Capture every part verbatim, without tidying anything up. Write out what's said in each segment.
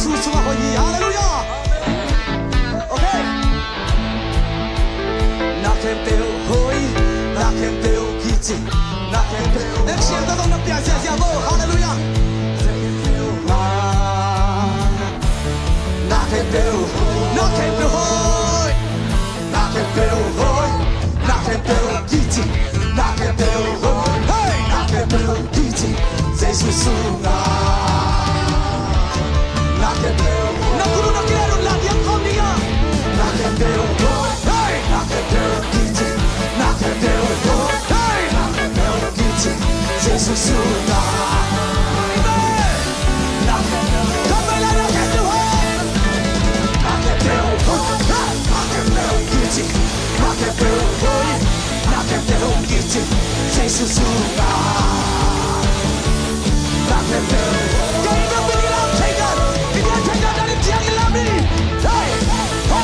Jesu sungah hoih hi. Halleluiah. Okay. Na khempeuh hoih, na khempeuh kici, na khempeuh. Next year tawh zong na piang ziahziah bo. Halleluiah. Na khempeuh, na khempeuh hoih. Na khempeuh hoih, na khempeuh kici, na khempeuh hoih, hey, na khempeuh kici, Jesu sungah. Na khempeuh hoih, na kulu na kile dun la diang khawm ding a. Na khempeuh hoih, hey, na khempeuh kici, na khempeuh hoih, hey, na khempeuh kici, Jesu sungah. Amen. Hey! Ha!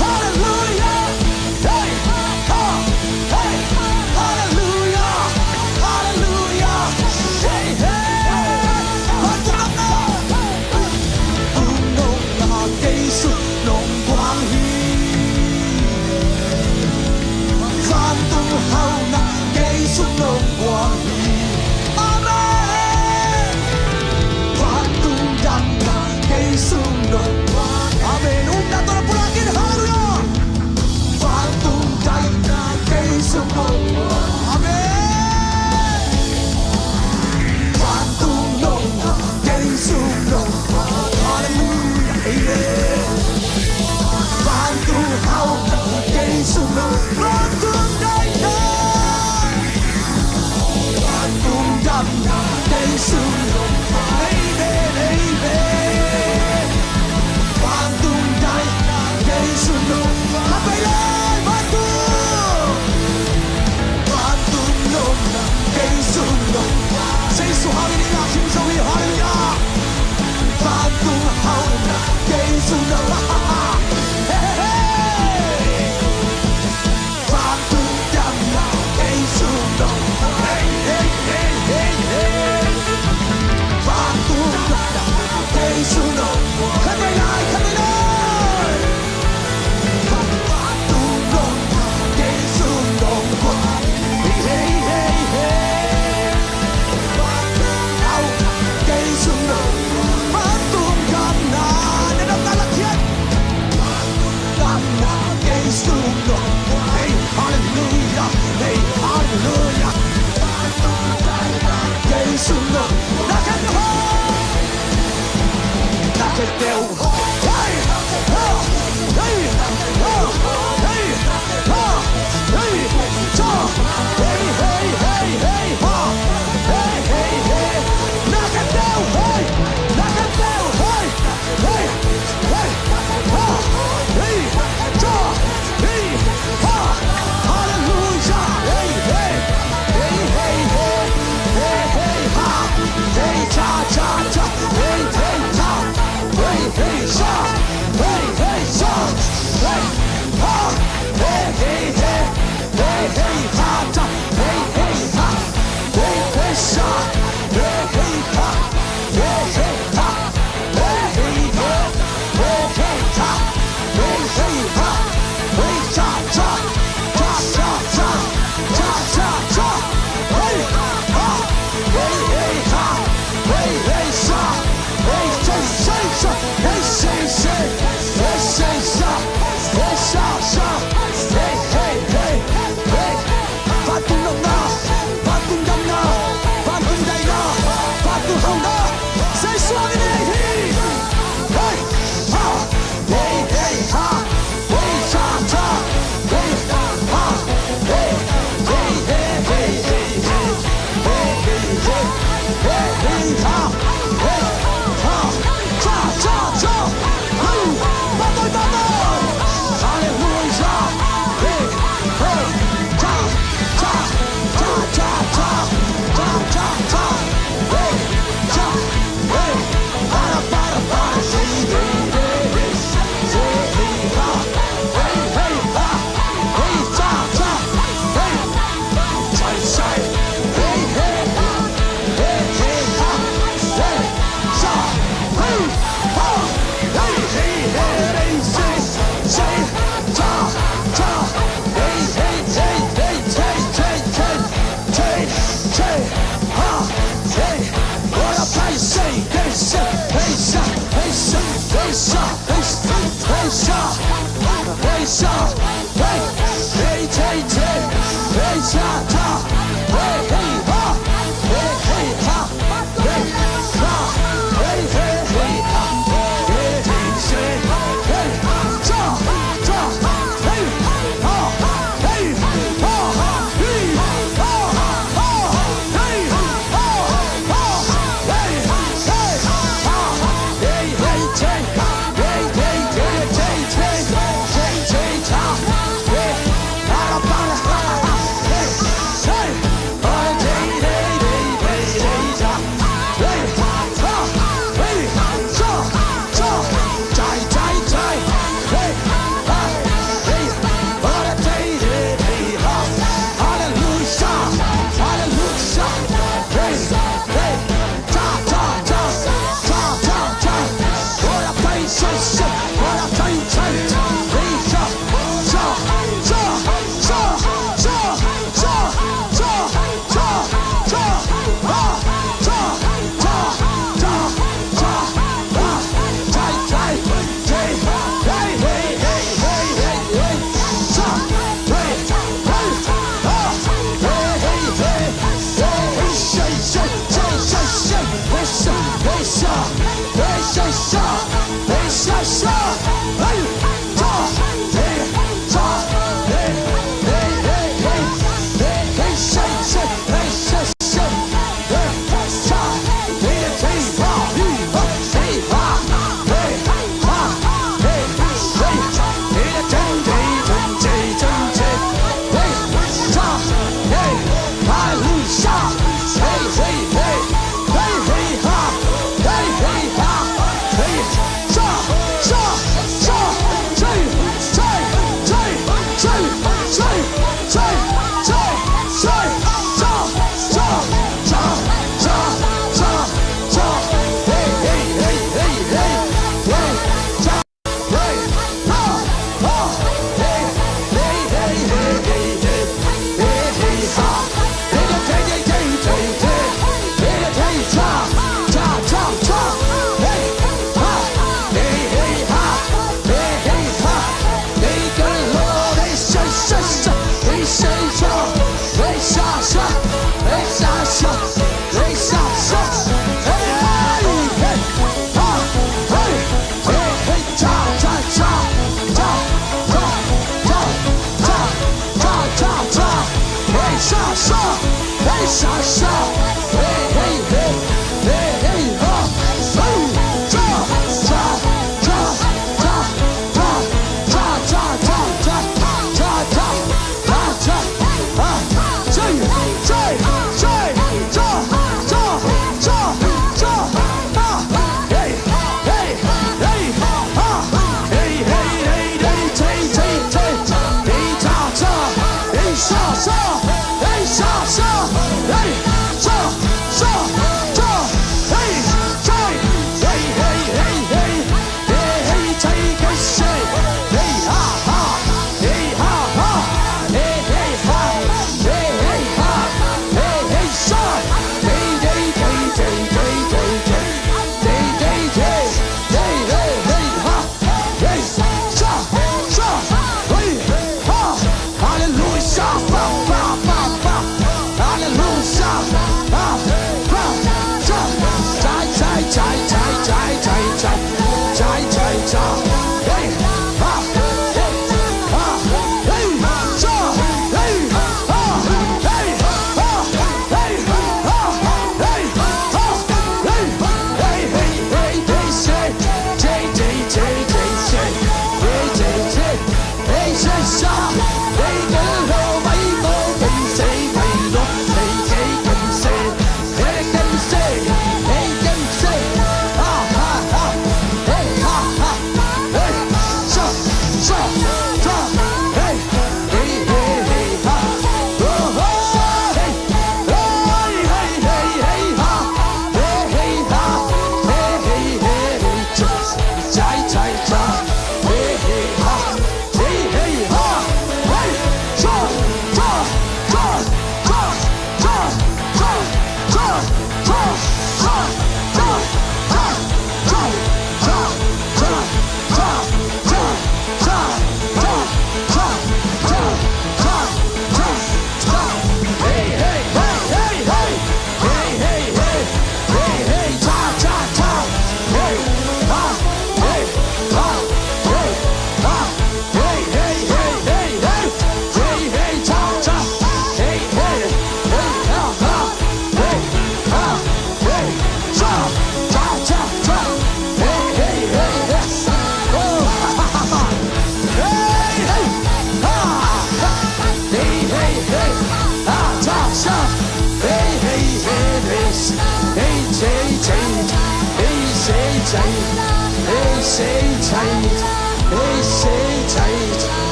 Hallelujah! Hey! Ha! Hey! Hallelujah! Hallelujah! Hey! Hey! Vantung hauhna kei sung nong guang hi. Vantung hauhna kei sung nong guang hi. Amen. Vantung damna kei sung nong guang. Amen. Upna tawh na pulak in, hallelujah. Vantung damna kei sung nong guang. Amen. Vantung damna kei sung nong guang. Hallelujah. Amen. Vantung hauhna kei sung nong guang. Vantung damna. Vantung damna kei sung nong guang. Amen, amen. Vantung damna kei sung nong guang. Khat vei lai, vantung. Vantung damna kei sung nong guang. Jesu hangin i ngak hi zaw hi, hallelujah. Vantung hauhna kei sung nong guang. Hey, hey, hey. Vantung damna kei sung nong guang. Hey, hey, hey, hey, hey. Vantung damna kei sung nong guang. Khat vei lai, khat vei lai. Vantung damna kei sung nong guang. Hey, hey, hey, hey. Vantung hauhna kei sung nong guang. Vantung damna, na damna lakkhiat. Vantung damna kei sung nong guang. Hey, hallelujah. Hey, hallelujah. Vantung damna kei sung nong guang. Na khempeuh hoih. Na khempeuh hoih. Hey, ha, hey, ha, hey, ha, hey, cha. Hey, hey, hey, hey, ha. Hey, hey, hey. Na khempeuh hoih. Na khempeuh hoih. Hey, hey, ha, hey, cha, hey, ha, hallelujah, hey, hey, hey, hey, hey, hey, hey, ha, hey, cha, cha, cha, hey, hey, cha, hey, hey,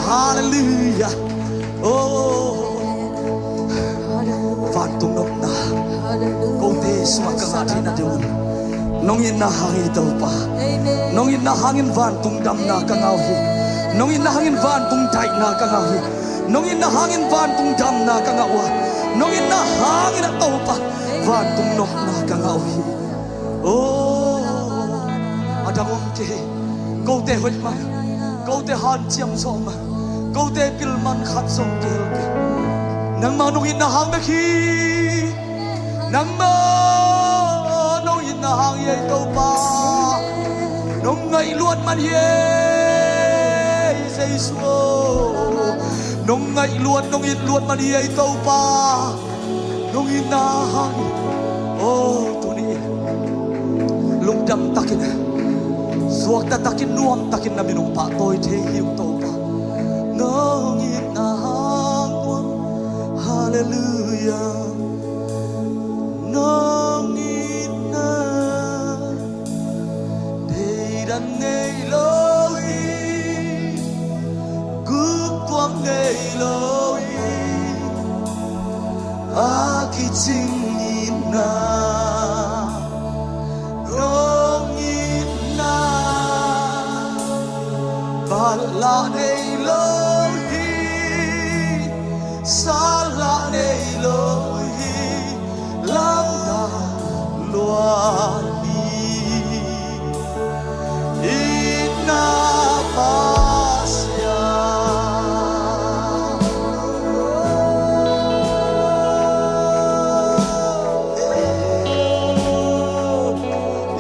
Halleluia. Oh. Vantung nopna kote sungah ka ngah theihna ding un nong itna hang hi, Topa. Nong itna hangin vantung damna ka ngah uh hi. Nong itna hangin vantung daihna ka ngah uh hi. Nong itna hangin vantung damna ka ngah uh a, nong itna hangin a, Topa, vantung nopna ka ngah uh hi. Oh, a dang om kei. Kote hoih man, kote hanciam zaw man, kote pil man khat zong kihel kei. Nangmah nong itna hang bek hi. Nangmah nong itna hang hi ei, Topa. Nong ngaihluat man hi ei, Jesu aw. Nong ngaihluat, nong itluat man hi ei, Topa. Nong itna hang hi. Oh, tuni lungdam takin, suakta takin, nuam takin na min hong pahtawi thei hi ung, Topa. Nong itna hang ung. Halleluia. Nong itna deidan ngei lo hi, guktuam ngei lo hi, a kicing itna, nong itna, pahlah nei lo hi, sahlah nei lo hi, lamdang lua hi. Itna Pasian,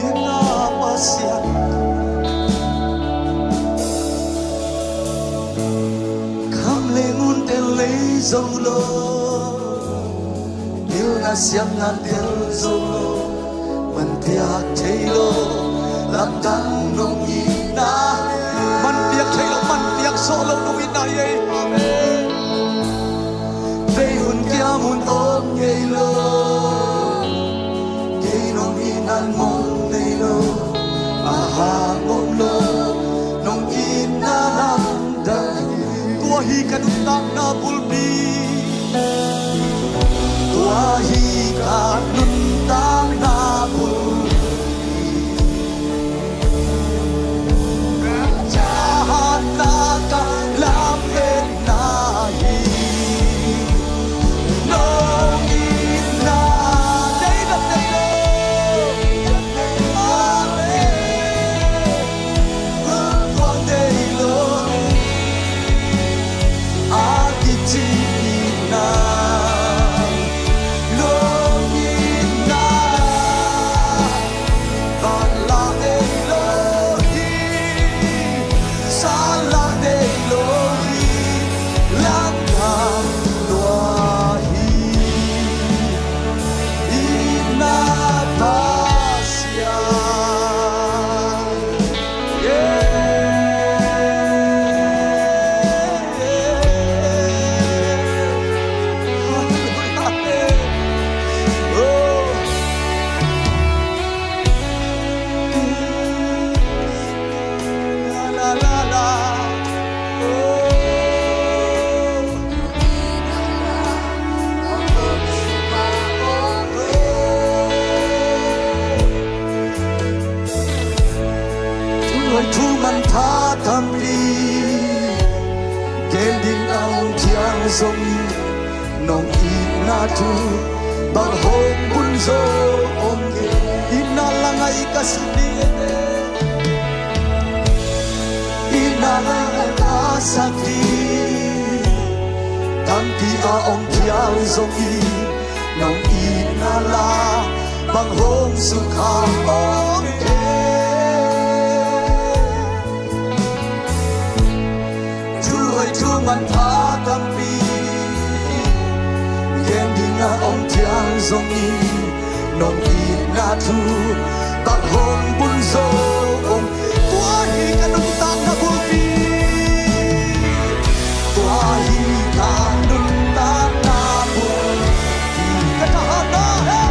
itna Pasian. Kham leng un tel lei zo lo, pilna siamna tel zo lo, man piak thei lo, lamdang nong itna. Man piak thei lo, man piak sawh lo nong itna hi ei. Amen. Vei hun kiam hun om ngei lo, kei nong itna mong nei lo, a hang om lo, nong itna lamdang hi. Tua hi ka nuntakna bulpi. Tua hi ka nuntakna bulpi. Ka hatna, ka lametna hi. Nong itna deidan nei lo. Amen. Tua dei lo. A kicing itna, nong itna, Zong nong itna thu bang hong bun zo om kei. Itna la ngai ka si ding e. Itna la ngai ka sak ding. Tampi a om phial zong i nong itna la bang hong sukha om kei. Thu hoih thu manpha tampi gen ding a om thiang zong i nong itna thu bang hong bun zo om. Tua hi ka nuntakna bulpi. Tua hi ka nuntakna bulpi. Ka thahatna he.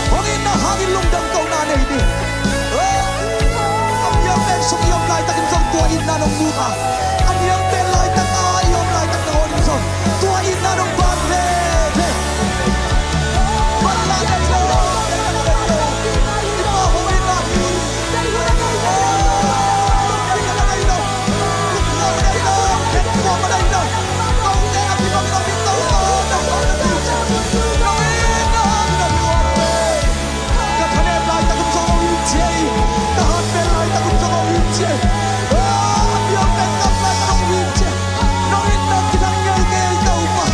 Hong itna hangin lungdam kohna nei ding. A niam pen sung i om laitakin zong tua itna nong mu a, a niam pen laitak a i om laitak nangawn in zong tua itna nong ban veve. Ban la nei lo, i Pa hong itna hi. Ka thanem laitak un zong hong it ciai. Ka hat pen laitak un zong hong it ciai. A piang pen ngam laitak hong it ciai. Nong itna kithang ngei kei Topa.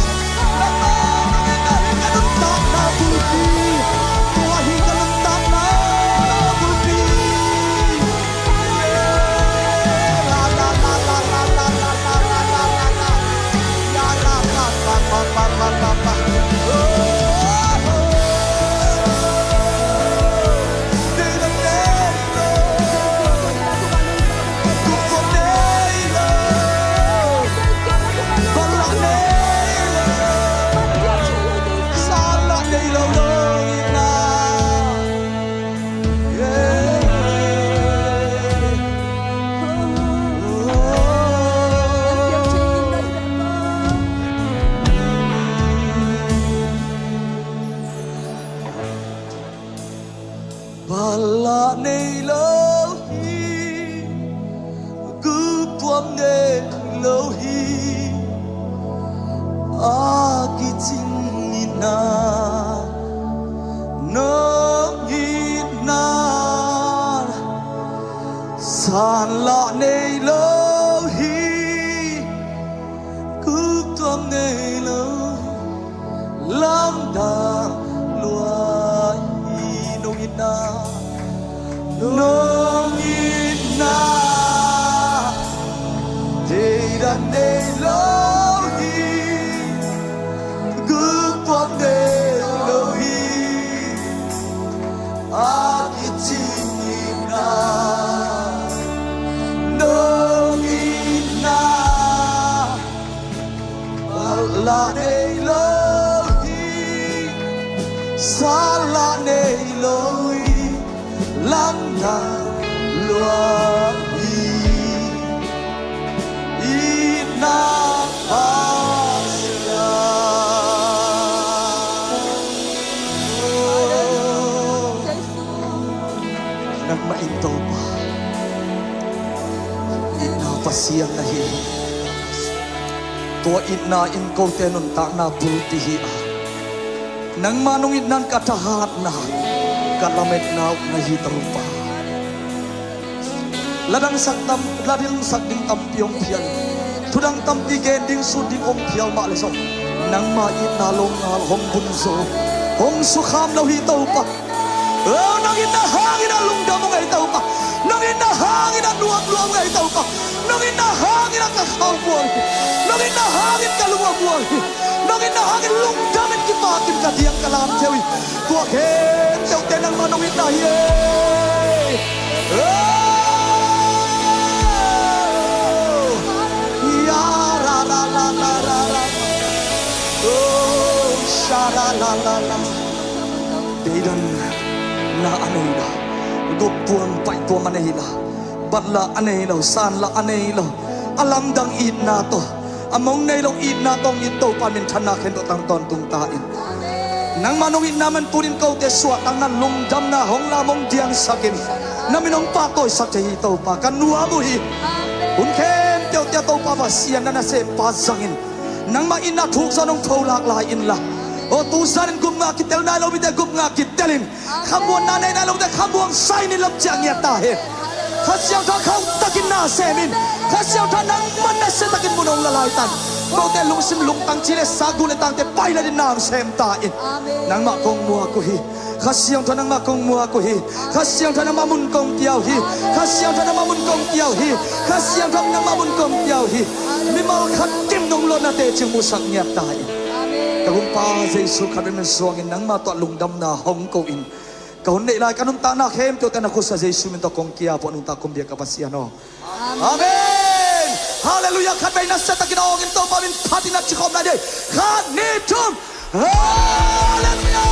Nangmah nong itna hi ka nuntakna bulpi. Tua hi ka nuntakna bulpi. Pala nei lo hi, guptuam nei lo hi, a kicing itna nong itna sanlah nei lo hi. Kuktuam nei lo, lamdang lua hi. Nong itna, nong itna, theidan nei lo hi. Kuktuam nei lo hi. A kicing itna, nong itna, pala nei lo hi, sanlah nei lo hi, lamdang lua hi. Itna Pasian. Nangmah in Topa, itna Pasian na hi. Tua itna in kote nuntakna bulpi hi a, nangmah nong itna in ka thahatna, ka lametna uh na hi Topa. Ladang sak tam, ladang sak ding tampi om phial, thudang tampi gen ding, sut ding om phial mah le zong, nangmah itna longal hong bun zo. Hong sukham lo hi Topa. Oh, nang itna hangin a lungdam uh ngei Topa. Nang itna hangin a nuam nuam ngei Topa. Nang itna hangin a ka khau buang hi. Nang itna hangin ka lung a buang hi. Nang itna hangin lungdam in kipak in ka diang ka lam theu hi. Tua khempeuh te nangmah nong itna hi. Oh, ya ra ra ra ra ra ra. Oh, sha ra ra ra ra. Deidanna a nei lo, guptuam paihtuam a nei lo, batla a nei lo, sanla a nei lo, a lamdang itna tawh, a mong nei lo itna tawh hong it Topa minthanna khempeuh tang tawntung ta in. Nangmah nong itna man tunin kote suahtakna lungdamna hong lam hong diangsak in, na min hong pahtawisak thei hi Topa, ka nuam uh hi. Hun khempeuh tia Topa Pasian na nasempa zangin nangmah itna thuk zaw nong pholak lai inla, aw tu zanin gupngah kitel nai lo mite gupngah kitel in, khamuanna nei nai lo mite khamuang sai ni lam ciah ngiat ta hen. Kha Siangtho khauh takin na sem in, Kha Siangtho nangman nasia takin mun hong la lai tan. Kote lungsim lungtang ci le sa gu le tangte pailat in na hong sem ta in. Nangmah kong muak uh hi. Kha Siangtho nangmah kong muak uh hi. Kha Siangtho nangmah mun kong pia uh hi. Kha Siangtho nangmah mun kong pia uh hi. Kha Siangtho nangmah mun kong pia uh hi. Mimal khat kim nong luatnate cing musak ngiat ta in. Ka Gumpa Jesu Khrih min suangin nangmah tawh lungdamna hong ko in. Ka hun neih lai ka nuntakna khempeuhte na khusa Jesu min tawh kong kia puah nungta kum bia ka Pasian aw. Amen. Halleluiah. Khat vei nasia takin a awngin Topa min phat in a cikhawm lai dei. Khat, nih, thum. Halleluiah.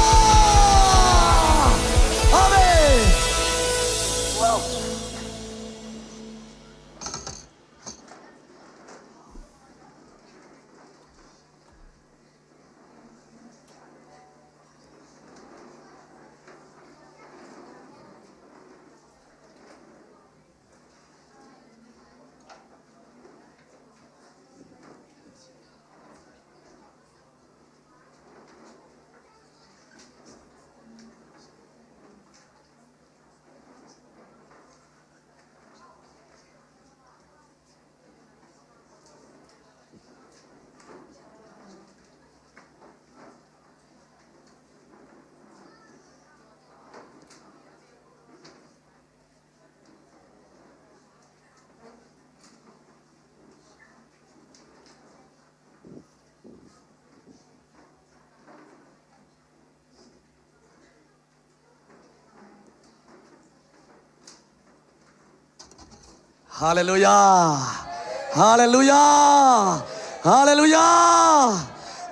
Amen. Halleluiah. Halleluiah. Halleluiah.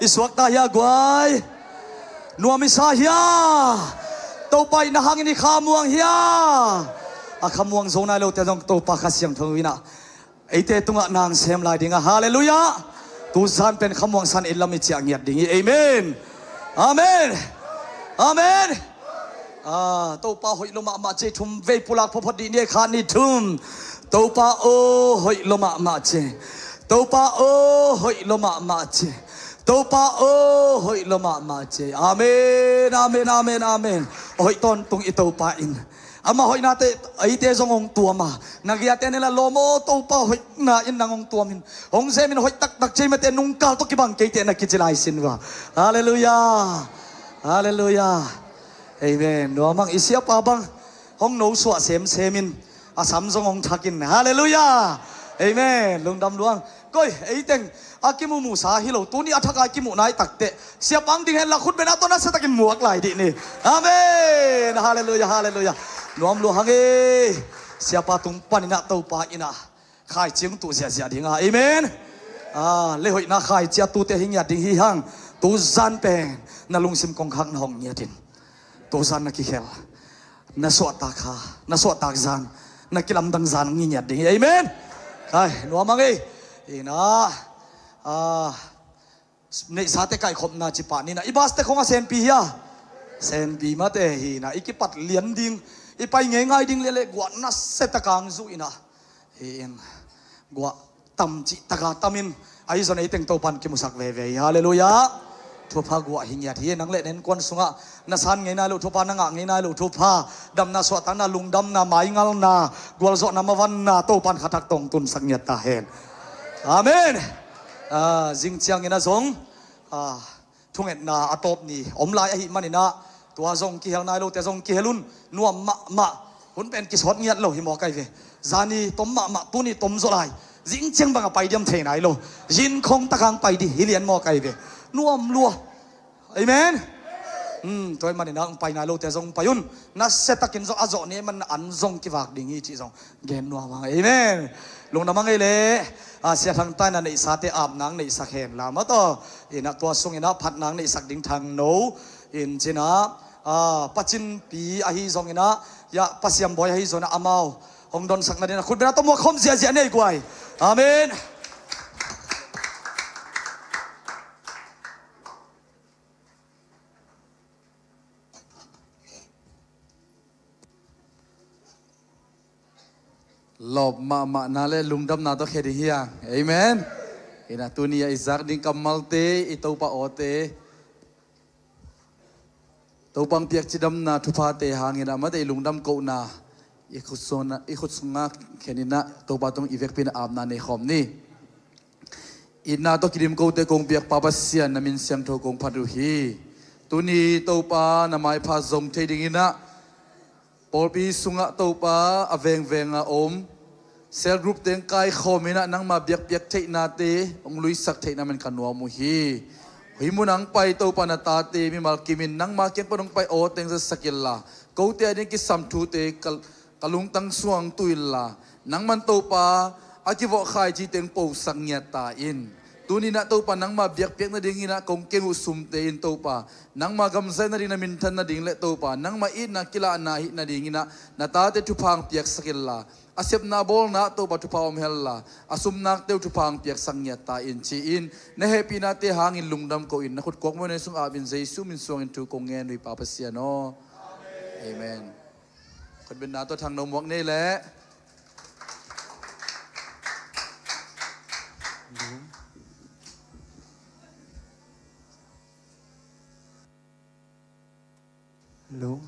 I suakta hia guai? Nuam i sa hia? Topa i na hangin i khamuang hia? A khamuang zo nai lote zong Topa Kha Siangtho in ah eite tungah nang sem lai ding a. Halleluiah. Tuzan pen khamuang san in lam i ciah ngiat ding hi. Amen. Amen. Amen. Ah, Topa hoih lo mahmah ci. Thum vei pulak phawtphawt dih ni. Khat, nih, thum. Topa aw hoih lo mahmah ci. Topa aw hoih lo mahmah ci. Topa aw hoih lo mahmah ci. Amen, amen, amen, amen. Hoih tawntung i Topa in. Ama hoihnate eite zong hong tuam a. Na giate ni la lawm aw, Topa hoihna in nang hong tuam in. Hong zem in hoih taktak ci mate nungkal tawh kibang keite na kici lai sin va. Halleluiah. Halleluiah. Amen. Nuam ang i siapa bang hong nosuah semsem in a sam zong hong thak in. Halleluiah. Amen. Lungdam luang. Koi, eiteng a kimuhmuhsa hi lo, tuni a thak a kimuh nai takteh siapa ang ding hen la khut bena tawh nasia takin muak lai dih ni. Amen. Halleluiah. Halleluiah. Nuam luang hang e. Siapa tung panin ah Topa in ah khaici hong tuh ziahziah ding a. Amen. Ah, le hoihna khaici a tute hi ngiat ding hi hang. Tuzan pen na lungsim kongkhak na hong ngiat in. Tuzan na kikhel, na suahtak kha, na suahtak zan, na kilamdang zan ngi ngiat ding hi. Amen. Kai nuam ang e. Ina, ah, neihsate kaikhopna ci pah ni na. I baste khong a senpi hia? Senpi mate hi na. I kipat lian ding, i pai ngeingai ding lele guah nasia taka ang zuh ina. Hi in guah tam cih taka tamin ahi zon eiteng Topan kimusak veve hi. Halleluiah. Thupha guah hi ngiat hi. Nang le na innkuan sungah na san ngei nai loh thupha, na ngah ngei nai loh thupha, damna suahtakna, lungdamna, maingalna, gualzawhna, mavanna Topan khatak tong tunsak ngiat ta hen. Amen. Ah, zing ciangin a zong, ah, Thungetna a tawp ni om lai ahih manin ah, tua zong kihel nai lote zong kihel un. Nuam mahmah. Hun pen kisawt ngiat lo hi mawk ai ve. Zani tom mahmah, tuni tom zaw lai. Zing ciang bang a pai diam thei nai lo. Zin khong tak hang pai ding hi lian mawk ai ve. Nuam lua. Amen. Hmm, tua ahih manin ah hong pai nai lote zong pai un. Nasia takin zong a zawh ni man an zong kivak ding hi cih zong gen nuam hang. Amen. Lungdam hang ei leh. A, Sia Thang Ta'n a neihsate ap nang neihsak hen la maw taw. In ah tua sungin ah phat nang neihsak ding Thang No in cin ah, a, Pa Cin Pi ahi zongin ah, ya, Pa Siam Bawi ahi zongin ah amau hong donsak nadingin ah khut beng a tawh muak khawm ziahziah ni ei guai. Amen. Lawp mahmahna le lungdamna tawh khia ding hi hang. Amen. In ah tuni a i zak ding kammalte, i Topa awte, Topa hong piak cidamna thuphate hangin ah mate i lungdam kohna i khut sungah, i khut sungah khen in ah Topa tung i vekpi in ah apna nei khawm ni. Itna tawh kidim kote kong piak Pa Pasian, na min siangtho kong phat uh hi. Tuni Topa na maipha zong thei dingin ah pawlpi sungah Topa a vengveng a om cell group teng kaikhawm in ah nangma biakpiak theihnate hong luisak theihna man ka nuam uh hi. Hih mun ah hong pai Topa na tate mimal kim in nangma kiang pan hong pai aw teng zasak inla, kote a ding kisam thute ka ka lungtang sungah tu inla, nangman Topa a kivawh khaici teng posak ngiat ta in. Tuni in ah Topa nangma biakpiak nadingin ah kong keng uh sumte in Topa nangma gam zai nading, na minthan nading le Topa nangma itna kilahna hih nadingin ah na tate thupha hong piaksak inla, a sepna bawlna ah Topa thupha om henla, a sumnakte uh thupha hong piaksak ngiat ta in ci-in na hehpihnate hangin lungdam ko-in na khut kuak muanei sung apin Jesu min suangin thu kong ngen uh hi Pa Pasian aw. Amen. Khutbetna tawh Thang No muak nei leh. Hello.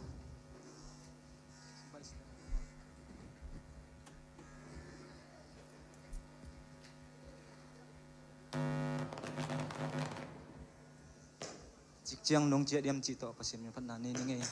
Cikciang nong ciah diam cih tawh Pasian min phatna nei ning ei.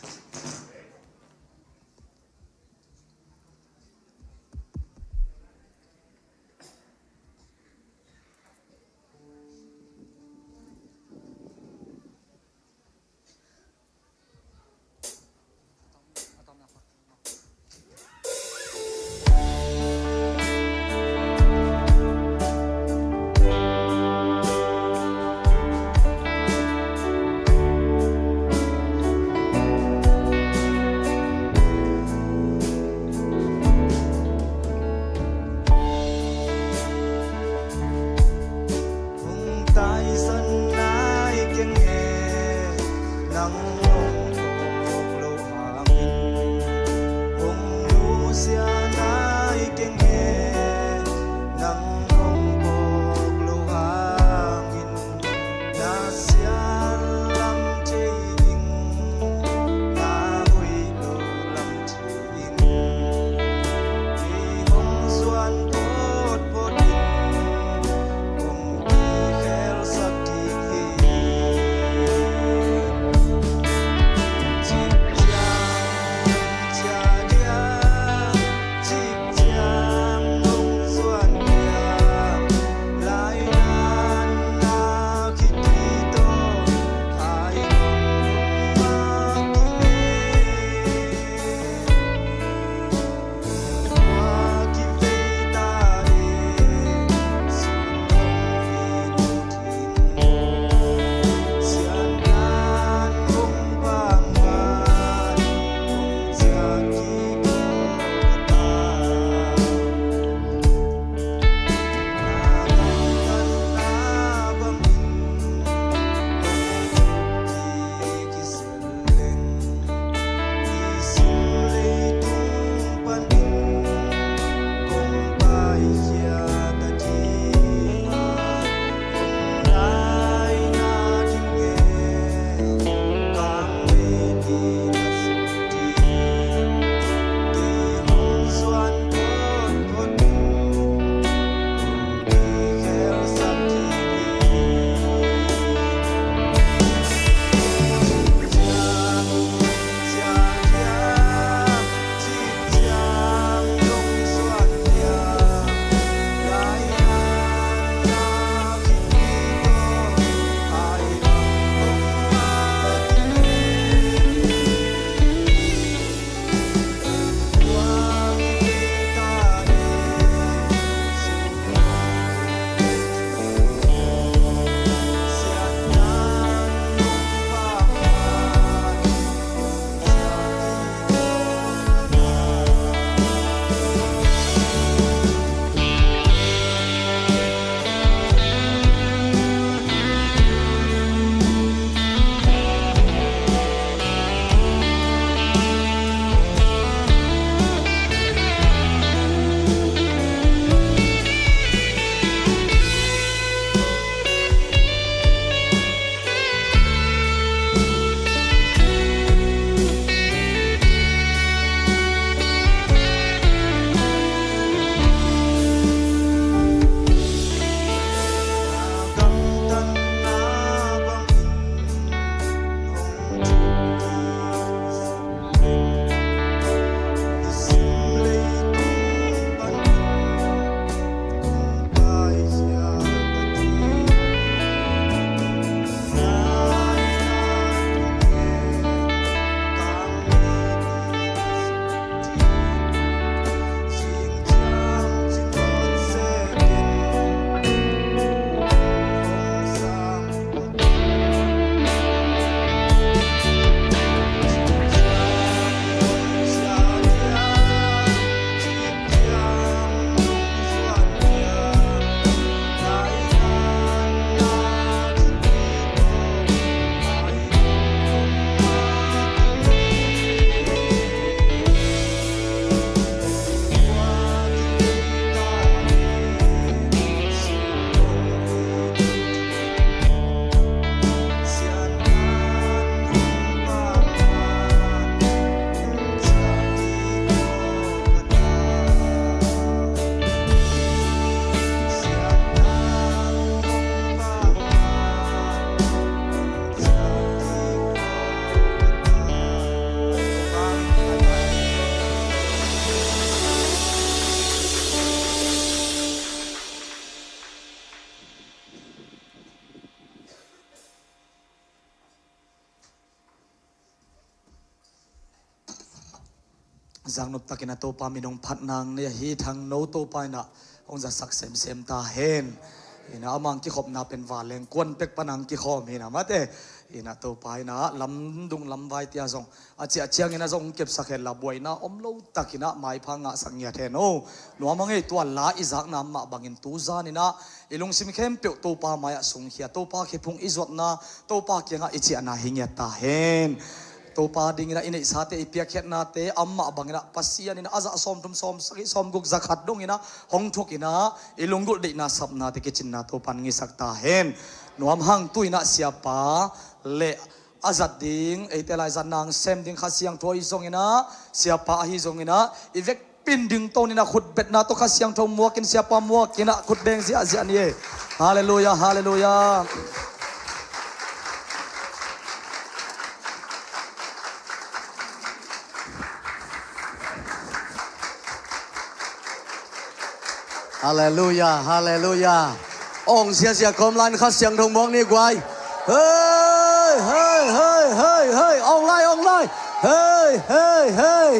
Zaknop takin a Topa min hong phat nang ni ahi Thangno Topa in ah hong zasak semsem ta hen. Ina amah kikhopna pen vanleng kuan pek pan hong kikhawm hi na mate. Ina Topa in ah lamdung lamvai tia zong a ciah ciangin a zong kepsak hen la buaina om lo takin ah maipha ngahsak ngiat hen o. Nuam a ngei tua la i zakna mah bangin tu zanin ah i lungsim khempeuh Topa mai-ah sungkhia, Topa khephung i zuatna, Topa kiangah i ciahna hi ngiat ta hen. Topa dingin ah i neihsate, i piakkhiatnate amah bangin ah Pasian in ah a zah sawmthum sawmsagih sawmguk zakhat dongin ah hong thukin ah i lunggulh deihna sapnate kicinna Topa in ngisak ta hen. Nuam hang tu in ah siapa le a zat ding, eite lai zat nang sem ding Kha Siangtho ahi zongin ah, siapa ahi zongin ah i vekpi in dingto in ah khutbetna tawh Kha Siangtho muakin, siapa muakin ah khutbeng ziahziah ni e. Halleluiah, halleluiah. Halleluiah, halleluiah. Ong ziahziah kawm lai in Kha Siangtho muak ni guai. Hei, hei, hei, hei, hei. Ong lai, ong lai. Hei, hei, hei.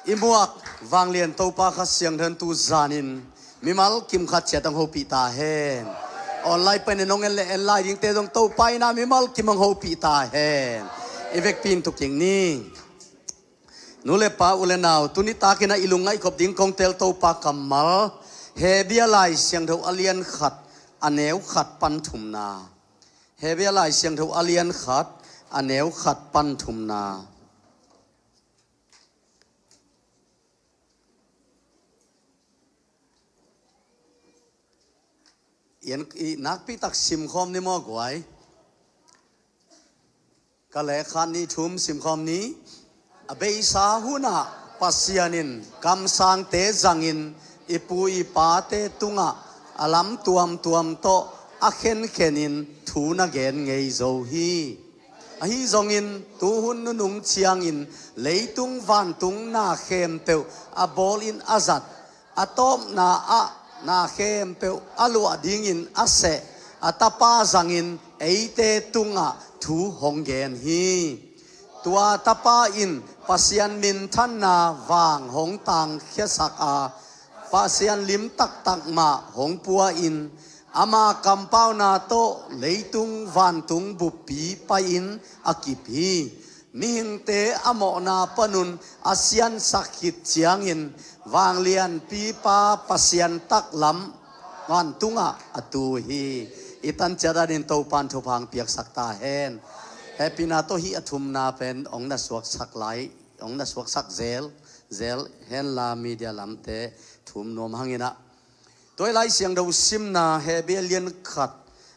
I muak vanglian Topa Kha Siangtho in tu zanin mimal kim khat ciat hong hopih ta hen. Online panin hong en le en lai dingte zong Topa in ah mimal kim hong hopih ta hen. I vekpi in tuking ni. Nu le pa, u le nau, tuni takin ah i lungngaih khop ding kong teel Topa kammal, Hebru Lai Siangtho a lian khat, a neu khat pan thumna. Hebru Lai Siangtho a lian khat, a neu khat pan thumna. Ian i nakpi tak simkhawm ni maw guai. Ka leh khat nih thum simkhawm ni. A beisa hunah Pasian in kamsangte zangin i pu i pate tungah a lam tuamtuam tawh a khenkhenin thu na gen ngei zo hi. Ahi zongin tuhun nunung ciangin leitung vantung na khempeuh a bawlin a zat, a tawpna ah na khempeuh a luah dingin a seh a Tapa zangin eite tungah thu hong gen hi. Tua Tapa in Pasian minthanna vang hong tangkhiasak a, Pasian lim taktak mah hong pua-in ama kampauna tawh leitung vantung buppi pai-in a kip hi. Mihingte a mawhna panun a siansak khit ciangin vanglianpipa Pasian taklam vantungah a tu hi. I tan ciat danin Topan thupha hong piaksak ta hen. Hehpihna tawh hih a thumna pen hong na suaksak lai, hong na suaksak zel, zel henla media lamte thum nuam hangin ah. Tua i Lai Siangtho simna Hebru lian khat,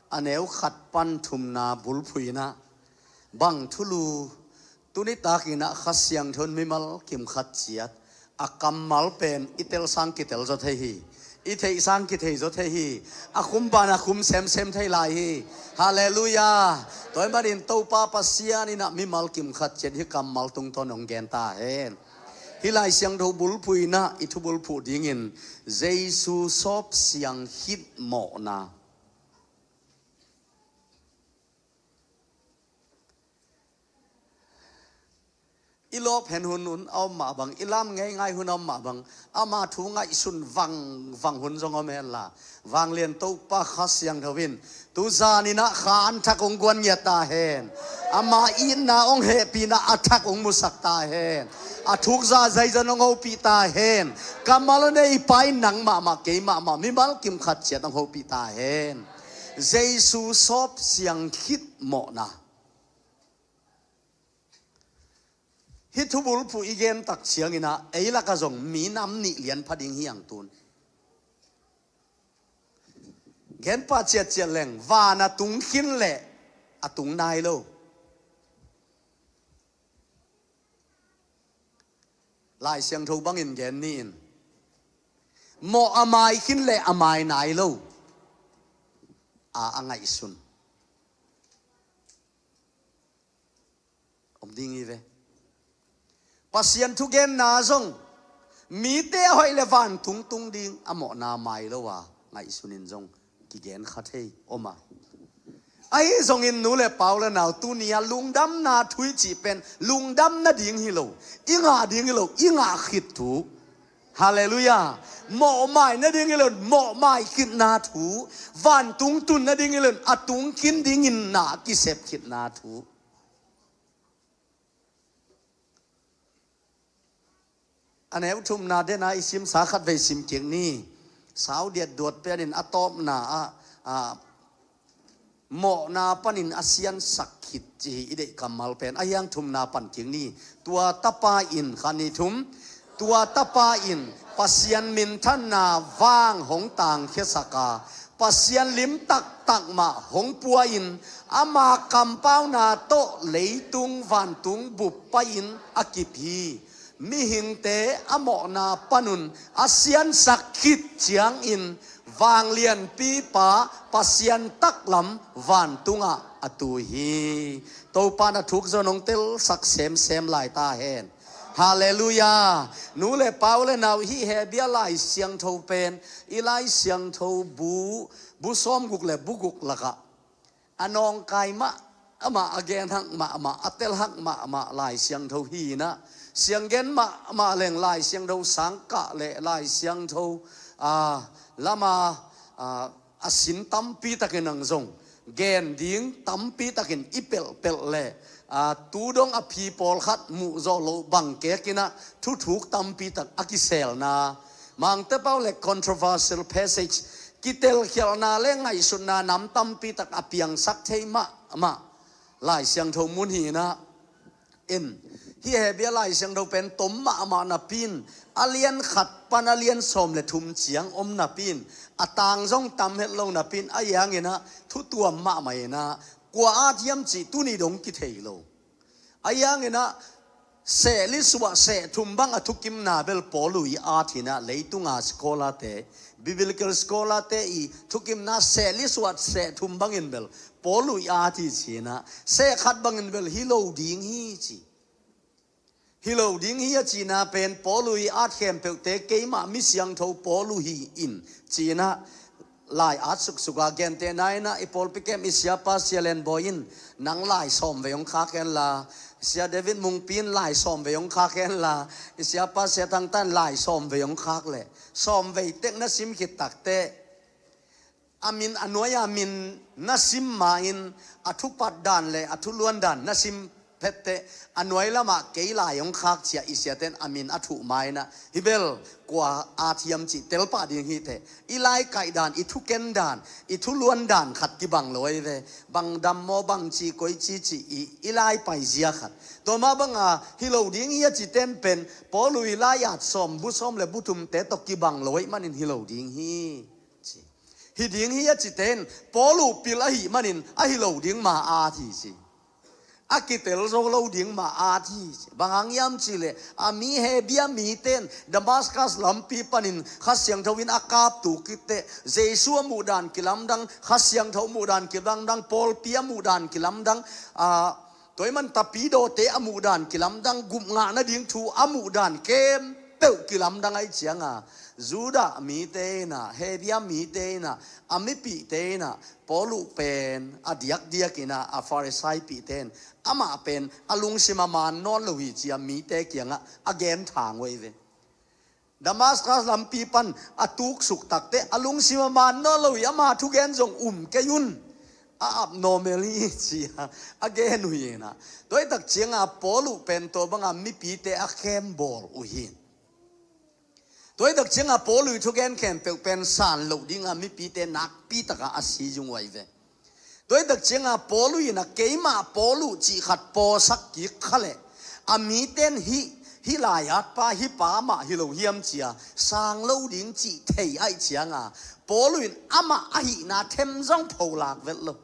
a neu khat pan thumna bulphuh in ah bang thulu, tuni takin ah Kha Siangtho in mimal kim khat ciat a kammal pen i tel sang kitel zaw thei hi. I theih sang kithei zaw thei hi. A khum ban a khum semsem thei lai hi. Halleluiah. Tua ahih manin Topa Pasian in ah mimal kim khat ciat hih kammal tungtawn hong gen ta hen. Hih Lai Siangtho bulphuh in ah i thubulphuh dingin Jesu sawp siang khit mawhna. I lawp hen hun, hun a om mah bang, i lam ngeingai hun a om mah bang, ama thu ngaihsun vangvang hun zong om henla, vanglian Topa Kha Siangtho in tu zanin ah kha an thak hong guan ngiat ta hen. Ama itna hong hehpihna a thak hong musak ta hen. A thuk zahzah in hong hopih ta hen. Kammal a nei pa in nang mahmah, kei mahmah, mimal kim khat ciat hong hopih ta hen. Jesu sawp siang khit mawhna. Hih thubulphuh i gen tak ciangin ah ei lakah zong mi nam nih lian pha ding hi ang tun. Gen pah ciatciat leng, van a tung khin leh a tung nai lo. Lai Siangtho bangin gen ni in, mawh a mai khin leh a mai nai lo. A, a ngaihsun om ding hi ve. Pasian thugenna zong mite a hoih le vantung tung ding, a mawhna mai lo a ngaihsun in zong kigen kha thei om a. Ahi zongin nu le pa u le nau, tuni-a lungdamna thu i cih pen lungdam nading hi lo, i ngah ding hi lo, i ngah khit thu. Halleluiah. Mawhmai nading hi lo, mawhmai khitna thu. Vantung tun nading hi lo, a tung khin dingin na kisep khitna thu. A neu thumna dena i simsa khatvei sim kik ni. Sau diat duat pianin a tawpna ah, ah, mawhna panin a siansak khit ci hi i deih kammal pen. A hiang thumna pan kik ni. Tua tapa in, khat ni thum. Tua tapa in Pasian minthanna vang hong tangkhiasak a, Pasian lim taktak mah hong pua-in, ama kampauna tawh leitung vantung bup pai-in a kip hi. Mihingte a mawhna panun a siansak khit ciangin vanglianpipa Pasian taklam vantungah a tui hi. Topa na thuk zaw nong telsak semsem lai ta hen. Halleluiah. Nu le pa u le nau, hih Hebia Lai Siangtho pen i Lai Siangtho bu, bu sawmguk le bu guk lakah a nawngkai mahmah, a genhak mahmah, a telhak mahmah Lai Siangtho hi inah, sianggen mahmah leng Lai Siangtho sangkah le Lai Siangtho, ah, lama, ah, a sin tampi takin ang zong gen ding tampi takin i pelhpelh le, aa, tu dong a phi pawlkhat muh zawh loh bang kekinah thuthuk tampi tak a kiselna, Mangte pau le controversial passage, kitelkhialhna le ngaihsutna nam tampi tak a piangsak thei mahmah Lai Siangtho mun hi inah, in, hih Hebia Lai Siangtho pen tom mahmah napi-in, a lian khat pan a lian sawm le thum ciang om napi-in, a tang zong tam het lo napi-in, a hiang inah thutuam mahmah inah, kua at hiam cih tuni dong kithei lo. A hiang inah seh li suah seh thum bang a thukimna bel Paulu i at hi inah, leitunga scholar-te, biblical scholar-te i thukimna seh li suah seh thum bangin bel Paulu i at hi ci inah, seh khat bangin bel hi lo ding hi ci. Hi lo ding hi a cihna pen Paulu i at khempeuhte keimah mi siangtho Paulu hi in ci inah lai at suksuk a, gentehna inah i pawlpi kem i siapa Sia Len Bawi in nang lai sawm vei hong khak hen la, Sia David Mungpi in lai sawm vei hong khak hen la, i siapa Sia Thang Tan lai sawm vei hong khak leh, sawm vei tek na sim khit takteh, a min, a nuai-a min na sim ma-in, a thupat dan le a thuluan dan na sim phetteh, a nuai lamah kei lai hong khak ci-a i siaten a min a thuh ma inah, hi bel kua at hiam cih telpah ding hi teh. I lai kaih dan, i thuken dan, i thuluan dan khat kibang lo ahi ve. Bang dam maw, bang ci, koi ci ci i, i lai paizia khat. Tua mah banga hi lo ding hi a citen pen Paulu i lai at sawm, bu sawm le bu thumte tawh kibang lo ahih manin hi lo ding hi ci. Hi ding hi a citen Paulu pil ahih manin a hi lo ding ma at hi ci. A kitel zo lo ding ma at hi ci. Bang hang hiam cihleh, a mi Hebia miten Damascus lampi panin Kha Siangtho in a kap tu kitteh, Jesu a muhdan kilamdang, Kha Siangtho muhdan kilamdang, pawlpi a muhdan kilamdang, a, tua ahih man tapidawte a muhdan kilamdang, gupngah nading thu a muhdan khempeuh kilamdang ahih cianga, Judah mite inah, Hebia mite inah, a mipihte inah, Paulu pen a diakdiak inah, a Farisai pihte in amah pen a lungsim a man nawn lo hi ci-a mite kiangah a genthang uh ahi ve. Damascus lampi pan a tuksuk takteh a lungsim a man nawn lo hi, ama thugen zong um kei un, a abnormal hi ci-a a gen uh hi inah. Tua ahih tak cianga Paulu pen tua banga mipite a khem bawl uh hi. Tua ahih tak cianga Paulu i thugen khempeuh pen san loh dinga mipite nakpi taka a si zung uh ahi ve. Tua ahih tak cianga Paulu inah keimah Paulu cih khat pawlsak kik kha leh, a miten hih, hih lai-atpa, hih pa mah hi lo hiam ci-a sang lo ding cih thei ahih cianga, Paulu in amah ahihna them zong pholak vet lo.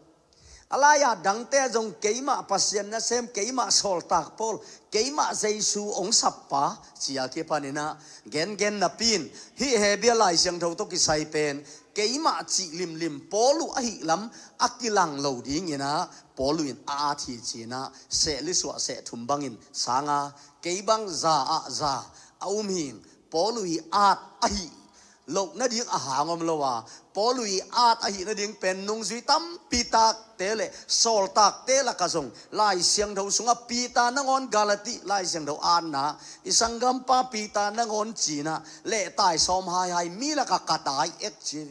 A lai-at dangte zong keimah Pasian nasem, keimah sawltak Paul, keimah Jesu hong sappa ci-a kipan inah gengen napi-in, hih Hebia Lai Siangtho tawh kisai pen keimah cih limlim Paulu ahih lam a kilang lo ding inah Paulu in a at hi ci inah, seh li suah seh thum bangin sanga, kei bang za ah za a um hing, Paulu i at ahih loh nading a hang om lo a, Paul i at ahih nading pen nungzui tampi takte le sawltakte lakah zong Lai Siangtho sungah Peter nangawn Galati Lai Siangtho atna, i sanggampa Peter nangawn cinah lehtai sawm haihai mi lakah ka tai ek ci.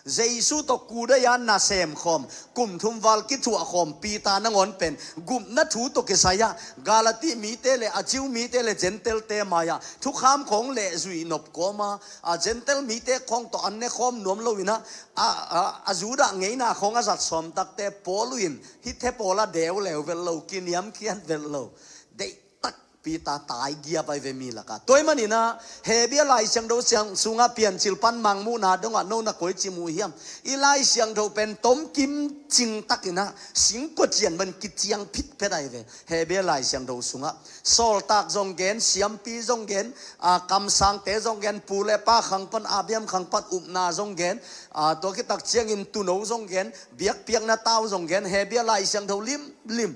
Jesu tawh kudai-a nasem khawm, kum thum val kithuah khawm Peter nangawn pen gupna thu tawh kisai-ah Galati mite le a Jew mite le Gentile-te mai-ah thukham khawng lehzui nop kawma, a Gentile mite khawng tawh an ne khawm nuam loinah a, a, a Judah ngeina khawng a zat sawm takte Paul in hih the pawl a deu leu vet lo, kiniamkhiat vet lo. Deihtak Peter tai giap ai ve mi lakah. Tua ahih maninah Hebru Lai Siangtho siang sungah Piancil pan Mangmuhna dongah no na koici mu hiam? I Lai Siangtho pen tomkim cingtakinah singkua cian ban kiciang phitphet ai ve. Hebru Lai Siangtho sungah sawltak zong gen, siampi zong gen, a, kamsangte zong gen, pu le pa khang pan, Abraham khang pan upna zong gen, a, tua khit tak ciangin tuuno zong gen, biakpiakna tau zong gen, Hebru Lai Siangtho limlim.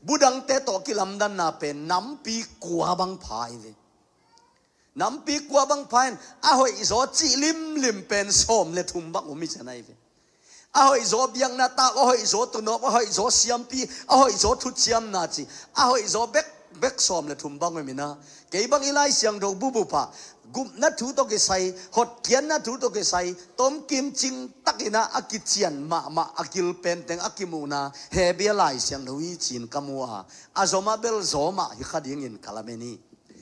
Budangte tawh kilamdanna pen nampi kua bang pha ai ve. Nampi kua bang pha in a hoihzaw cih limlim pen sawm le thum bang om hi cian ai ve. A hoihzaw biakna tau, a hoihzaw tuuno, a hoihzaw siampi, a hoihzaw thuciamna ci, a hoihzaw bekbek sawm le thum bang om inah. Kei bang i Lai Siangtho bubup ah gupna thu tawh kisai, hotkhiatna thu tawh kisai tomkim cingtakinah a kician mahmah a gil penteng a kimuhna Hebru Lai Siangtho hi ci-in ka mu a, a zom a bel zaw mah hi kha dingin ka lamen hi.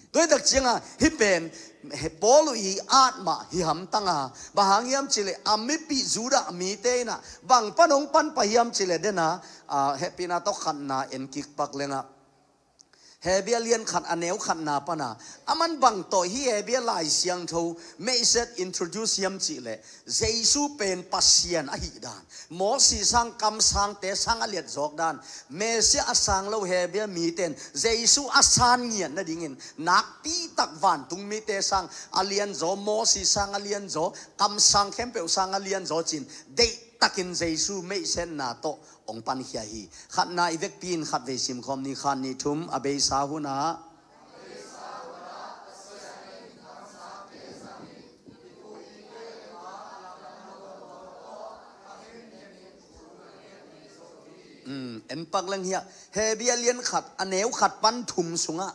Tua hi tak ciangah hih pen he Paul i at mah hi hamtang a, bang hang hiam cihleh a mipih Judah mite inah bang pan hong pan pah hiam cihleh dena, a, hehpihna tawh khatna en kik pak lengah. Hebru lian khat a neu khatna pana, aman bang tawh hih Hebru Lai Siangtho meihset introduce hiam cihleh, Jesu pen Pasian ahih dan, Moses sang kamsangte sang a liatzawk dan, Messiah a sang lo Hebru mite in Jesu a san ngiat nadingin nakpi tak vantung mite sang a lianzaw, Moses sang a lianzaw, kamsang khempeuh sang a lianzaw ci-in deihtakin Jesu meihsetna tawh hong pankhia hi. Khatna i vekpi in khatvei simkhawm ni, khat, nih, thum, a beisa hunah. Um, en pak leng hiah, Hebru lian khat a neu khat pan thum sungah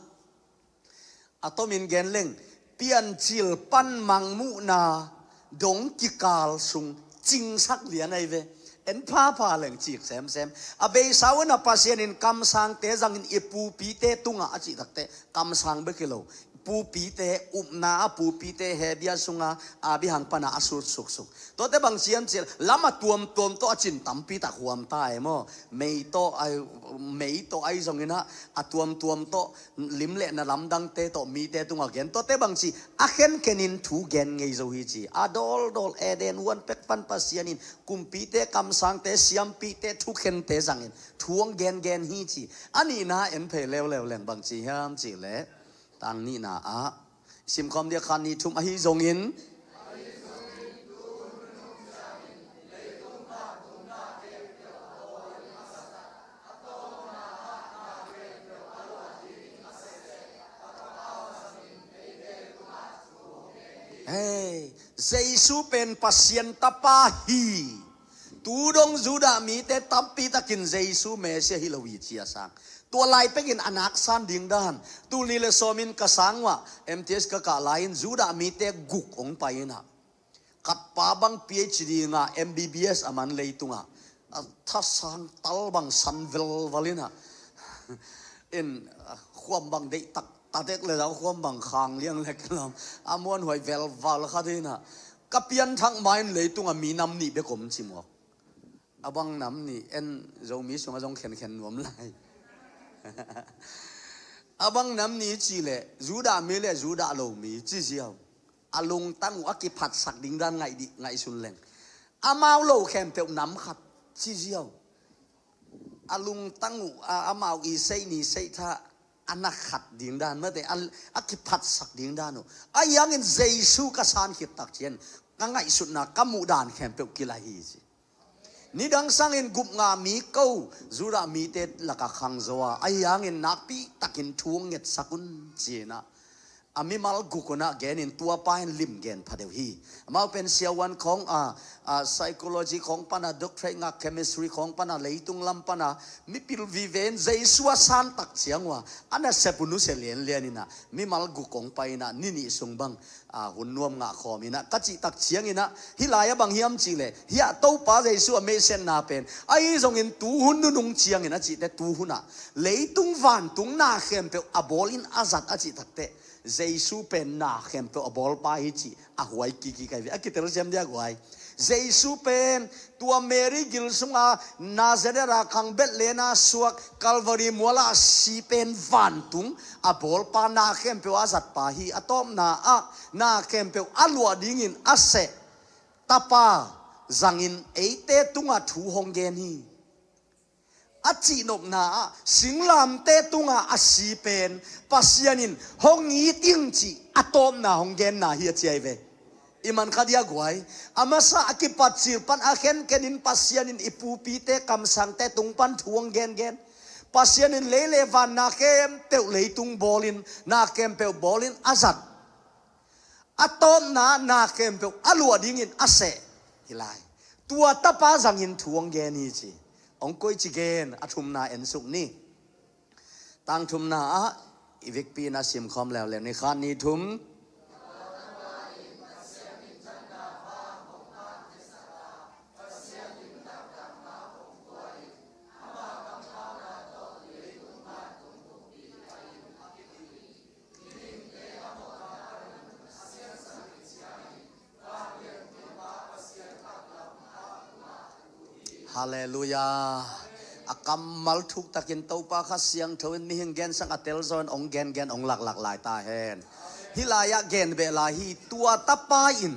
a tomin gen leng, Piancil pan Mangmuhna dong kikal sung cingsak lian ai ve. En phapha leng cik semsem. A beisa hunah Pasian in kamsangte zangin i pupite tungah a cih takte kamsang bek hi lo, pupite, upna a pupite Hebru sunga a bihang pana a sut suksuk. Tuate bang ciam cil lam a tuamtuam tawh a cin tampi tak huam ta e maw? Mei tawh ai, mei tawh ai zonginah a tuamtuam tawh lim le na lamdangte tawh mite tungah gen. Tuate bang ci, a khenkhenin thu gen ngei zo hi ci. A dawldawl Eden huan pek pan Pasian in kumpite, kamsangte, siampite, thukhente zangin thu hong gengen hi ci. A nihna en phei leuleu leng bang ci hiam cihleh, tang nihna ah simkhawm dia, khat, nih, thum ahi zongin. Hei, Jesu pen Pasian Tapa hi. Tu dong Judah mite tampi takin Jesu Messiah hi lo hi ci a sang. Tua lai pekin a naksan ding dan. Tul nih le sawmin ka sang uah M T S ka kah lai-in Judah mite guk hong pai inah, khatpa bang P H D ngah, M B B S a man leitungah, a thasang tal bang san velval inah, in, a khuam bang deihtak tatek le zau khuam bang khang liang lek lam a muanhuai velval khat inah, ka pianthak ma-in leitungah mi nam nih bek om ci mawk. A bang nam nih, en Zomi sungah zong khenkhen nuam lai. A bang nam nih cihleh Judah mi le Judah lo mi ci ziau. A lungtang uh a kiphatsak ding dan ngaih dih, ngaihsun leng. Amau lo khempeuh nam khat ci ziau. A lungtang uh, a, amau i seih ni seih tha a na khat ding dan mate, a, a kiphatsak ding dan uh. Ahi hangin Jesu ka san khit tak cian ka ngaihsutna ka muh dan khempeuh kilai hi ci. Nidang sangin gupngah mi ko, Judah mite lakah khangzo a, ahi hangin nakpi takin thu hong ngetsak un ci-inah. a mimal guk unah genin tua pa in lim gen pha deuh hi. Amau pen siavuan khawng a, a psychology khawng pana, doctorate ngak chemistry khawng pana, leitung lam pana mipil vive in Jesu a san tak ciang uh a, a nasep uh nusia lianlian inah mimal guk hong pai inah ni nih sung bang a, hun nuam ngah khawm inah ka cih tak ciang inah hih lai-ah bang hiam cihleh, hiah Topa Jesu a meihsetna pen ahi zongin tuhun nunung ciangin a cihte, tuhunah leitung vantung na khempeuh a bawlin a zat a cih takteh Jesu pen na khempeuh a bawlpa hi cih a huai kiki kai ve. A kitel siam dia guai. Jesu pen tua Mary gil sunga Nazareth a khang Bethlehem a suak Calvary muala a si pen vantung a bawlpa, na khempeuh a zatpa hi. A tawpna ah na khempeuh a luah dingin a seh Tapa zangin eite tungah thu hong gen hi. A cihnopna ah singlamteh tungah a si pen Pasian in hong it ing cih a tawpna hong genna hi a ci ahi ve. I man kha dia guai. A masa a kipatcil pan a khenkhenin Pasian in i pupite kamsangte tung pan thu hong gengen. Pasian in lei le van na khempeuh leitung bawlin, na khempeuh bawlin a zat. A tawpna na khempeuh a luah dingin a seh hi lai. Tua Tapa zangin thu hong gen hi ci. Hong koici gen, a thumna ensuk ni. Tang thumna ah i vekpi in a simkhawm leuleu ni. Khat, nih, thum. Halleluiah. A kammal thuktakin Topa Kha Siangtho in mihing gensak a telzaw in hong gengen hong laklak lai ta hen. Hih lai-ah gen beh lai hi. Tua Tapa in,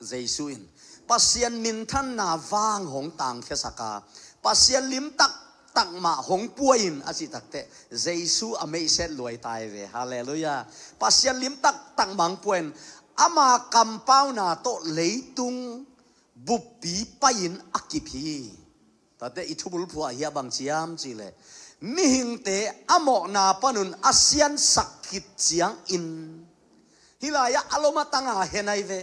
Jesu in Pasian minthanna vang hong tangkhiasak a, Pasian lim taktak mah hong pua in a cih takteh Jesu a meihset luai ta hi ve. Halleluiah. Pasian lim taktak mah hong pua in ama kampauna tawh leitung buppi pai-in a kip hi. Tate i thubulphuh ah hiah bang ci hiam cihleh, mihingte a mawhna panun a siansak khit ciangin, hih lai-ah a lom a tanga hen ahi ve.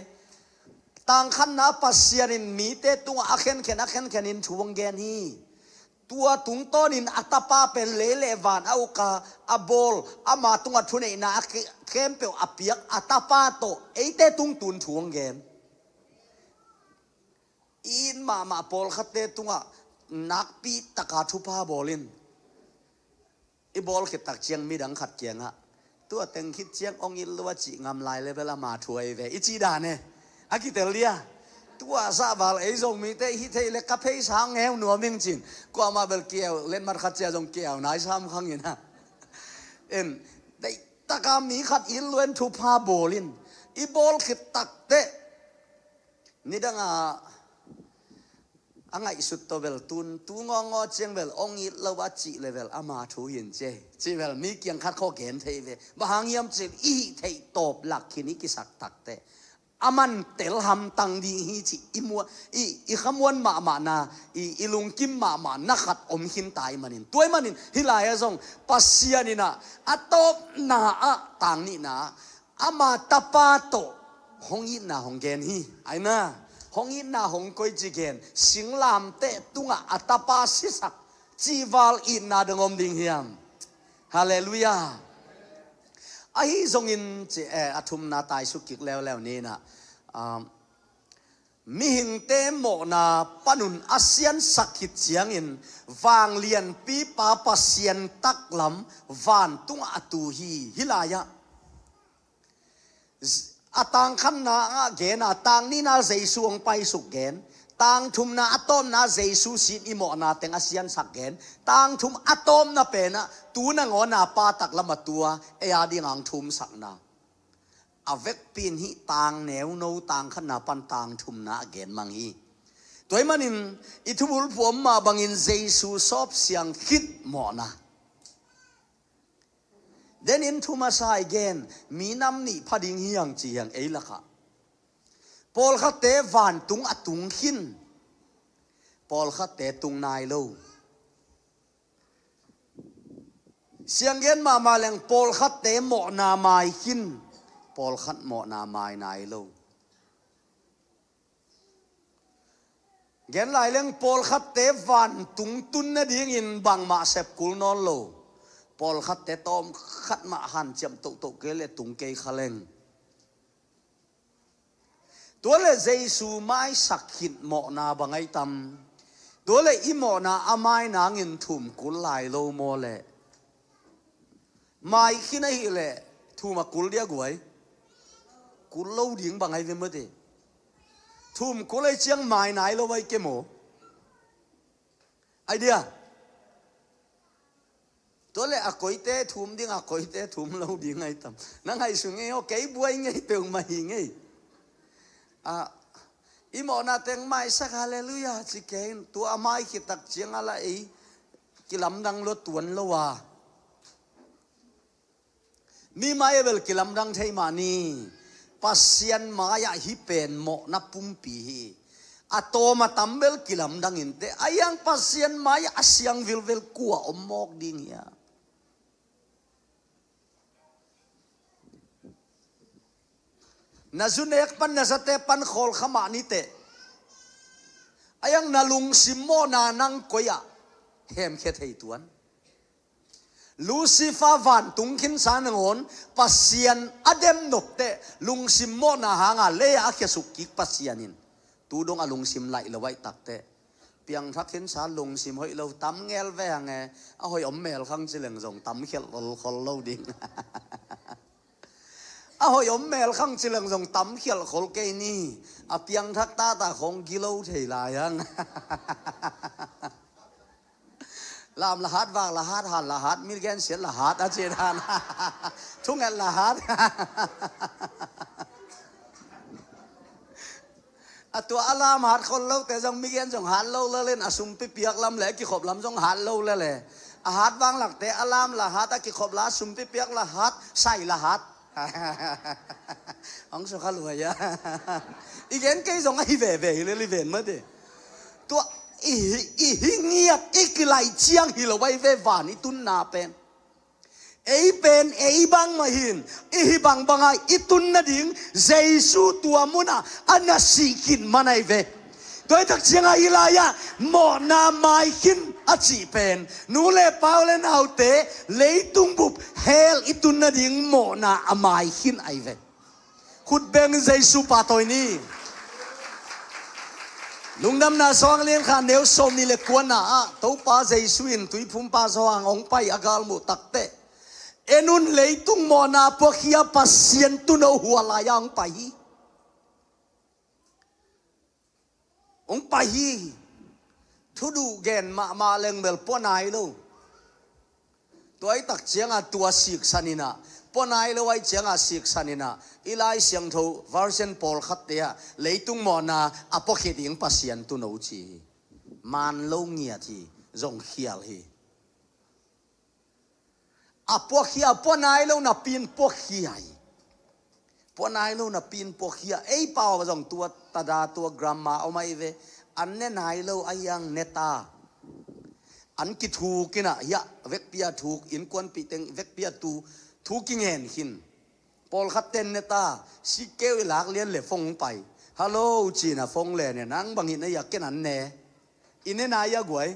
Tangkhatna Pasian in mite tungah a khenkhen a khenkhenin thu hong gen hi. Tua tungtawnin a Tapa pen lei le van a uka, a bawl, ama tungah thuneihna a khe-, khempeuh a piak a Tapa tawh eite tungtun thu hong gen. I it mahmah pawlkhatte tungah nakpi taka thupha bawl in, i bawl khit tak ciang midang khat kiangah, tua teng khit ciang hong it lo a cih ngam lai le bel ama thu ahi ve, i cih dan e. A kitel dia. Tua sahval ei Zomite hih theih le ka pheisa hong heu nuam ing cin. Kuamah bel kiau, letmat khat cia zong kiau nai sam khang in a. En, deihtaka mi khat it lo in thupha bawl in, i bawl khit takteh nidangah a ngaihsut tawh bel tun, tu ngawngaw ciang bel hong it lo a cih le bel ama thu hi in ci, cih bel mi kiang khat khawh gen thei ve. Bang hang hiam cih i hih theih tawp lak khin i kisak takteh a man tel hamtang ding hi cih i mua, i, i khamuan mahmahna, i, i lungkim mahmahna khat om khin ta ahih manin. Tua ahih manin hih lai-ah zong Pasian in ah a tawpna ah, tang nihna ah, ama Tapa tawh hong itna hong gen hi. Aina, hong itna hong koici gen, singlamteh tungah a Tapa sisak, cihval itna dang om ding hiam? Halleluiah. Ahi zongin ci, eh, a thumna taisuk kik leuleu ni in ah, um, mihingte mawhna panun a siansak khit ciangin vanglianpipa Pasian taklam vantungah a tu hi. Hih lai-ah a tangkhatna ah gen a, tang nihna Jesu hong paisuk gen, tang thumna a tawpna Jesu sin i mawhna teng a siansak gen, tang thum a tawpna penah tu nangawn a Pa taklam a tua ei a ding ang thumsakna. A vekpi in hih tang neuno, tangkhatna pan tang thumna a gen mang hi. Tua ahih manin i thubulphuh om mah bangin Jesu sawpsiang khit mawhna. Denin thu masa i gen, minam nih pha ding hi hang ci hi hang ei lakah. Pawlkhatte vantung a tung khin, pawlkhatte tung nai lo. Sianggen mahmah leng pawlkhatte mawhna mai khin, Pawlkhat mawhna mai nai lo. Gen lai leng pawlkhatte vantung tun nadingin bangmah sep kul nawn lo. Pawlkhatte tawmkhat mah hanciam tohtoh kei le tung kei kha leng. Tua le Jesu maisak khit mawhna bang ai tam? Tua le i mawhna a mai nangin thum kul lai lo maw le? Mai khin ahih leh thum a kul dia guai? Kul lo ding bang ai ve mate. Thum kul ai ciang mai nai lo ai ke maw? Ai dia. Tua le a koite thum ding, a koite thum lo ding ai tam? Na ngaihsun ngei aw, kei buai ngei peuhmah hi ngei. A, i mawhna teng maisak halleluiah ci kei in, tua a mai khit tak ciang a la ei kilamdang lo tuan lo a. Mi mai a bel kilamdang thei mah ni. Pasian mai-ah hih pen mawhna pumpi hi. A tawm a tam bel kilamdang inteh. A iang Pasian mai-ah a siang vilvel kua om mawk ding hia? Na zu nek pan na zate pan khawl kha mah niteh. A iang na lungsim mawhna nang koi-ah hemkhia thei tuan? Lucifer vantung khinsa nangawn Pasian a dem nopteh, lungsim mawhna hanga lei-ah a khiasuk kik Pasian in tu dong a lungsim laih lo aih takteh, piangthak khinsa lungsim hoih lo tam ngel ve hang e. A hoih om mel khang ci leng zong tam khialh lolkhol lo ding. A hoih om mel khang ci leng zong tam khialh khol kei ni. A piangthak tata khong gilo thei lai ang. Lam la hat, vak la hat, han la hat, mi gensiat la hat a ci dan. Thunget la hat. A tua a lam hat khol lote zong mi gen zong hat lo lel in, a sumpi piak lam le a kikhop lam zong hat lo lel e. A hat vanglakte a lam la hat, a kikhop la, a sumpi piak la hat, sai la hat. Hong sukha luai a. I gen kei zong ahi veve hi lel i ven mate. Tua i, i hi ngiat i kilai ciang hi lo ai ve van i tunna pen. Ei pen ei bangmah hin, i hi bangbanga i tun nading Jesu tua munah a na sih khin man ai ve. Tua i tak cianga i lai-ah mawhna mai khin a cih pen, nu le pau le naute, leitung bup hell i tun nading mawhna a mai khin ai ve. Khut beng Jesu pahtawi ni. Lungdamna Johan lian khat neu sawm nih le kuana ah Topa Jesu in tuiphumpa Johan hong pai a galmuh takteh, en un, leitung mawhna puakhia Pasian tuuno hua lai-a hong pai hi. Hong pai hi. Thuduh gen mahmah leng bel pua nai lo. Tua i tak cianga tua siksan inah, pua nai lo ai cianga siksan inah, i Lai Siangtho version pawlkhatte ah leitung mawhna a puakhia ding Pasian tuuno ci hi. Man lo ngiat hi. Zong khial hi. A puakhia, a pua nai lo napi in puakhia hi. Pua nai lo napi in puakhia. Ei pau zong tua tada, tua grammar om ai ve. An ne nai lo a iang ne ta. An kithuk inah, hiah vekpi a thuk, innkuanpih teng vekpi a tu, thu kingen khin. Pawlkhat ten ne ta, sikkeu i lak lian le phone pai. Hello, ci-in a phone le ne, nang bang hi na hia, ken an ne. I ne nai a guai?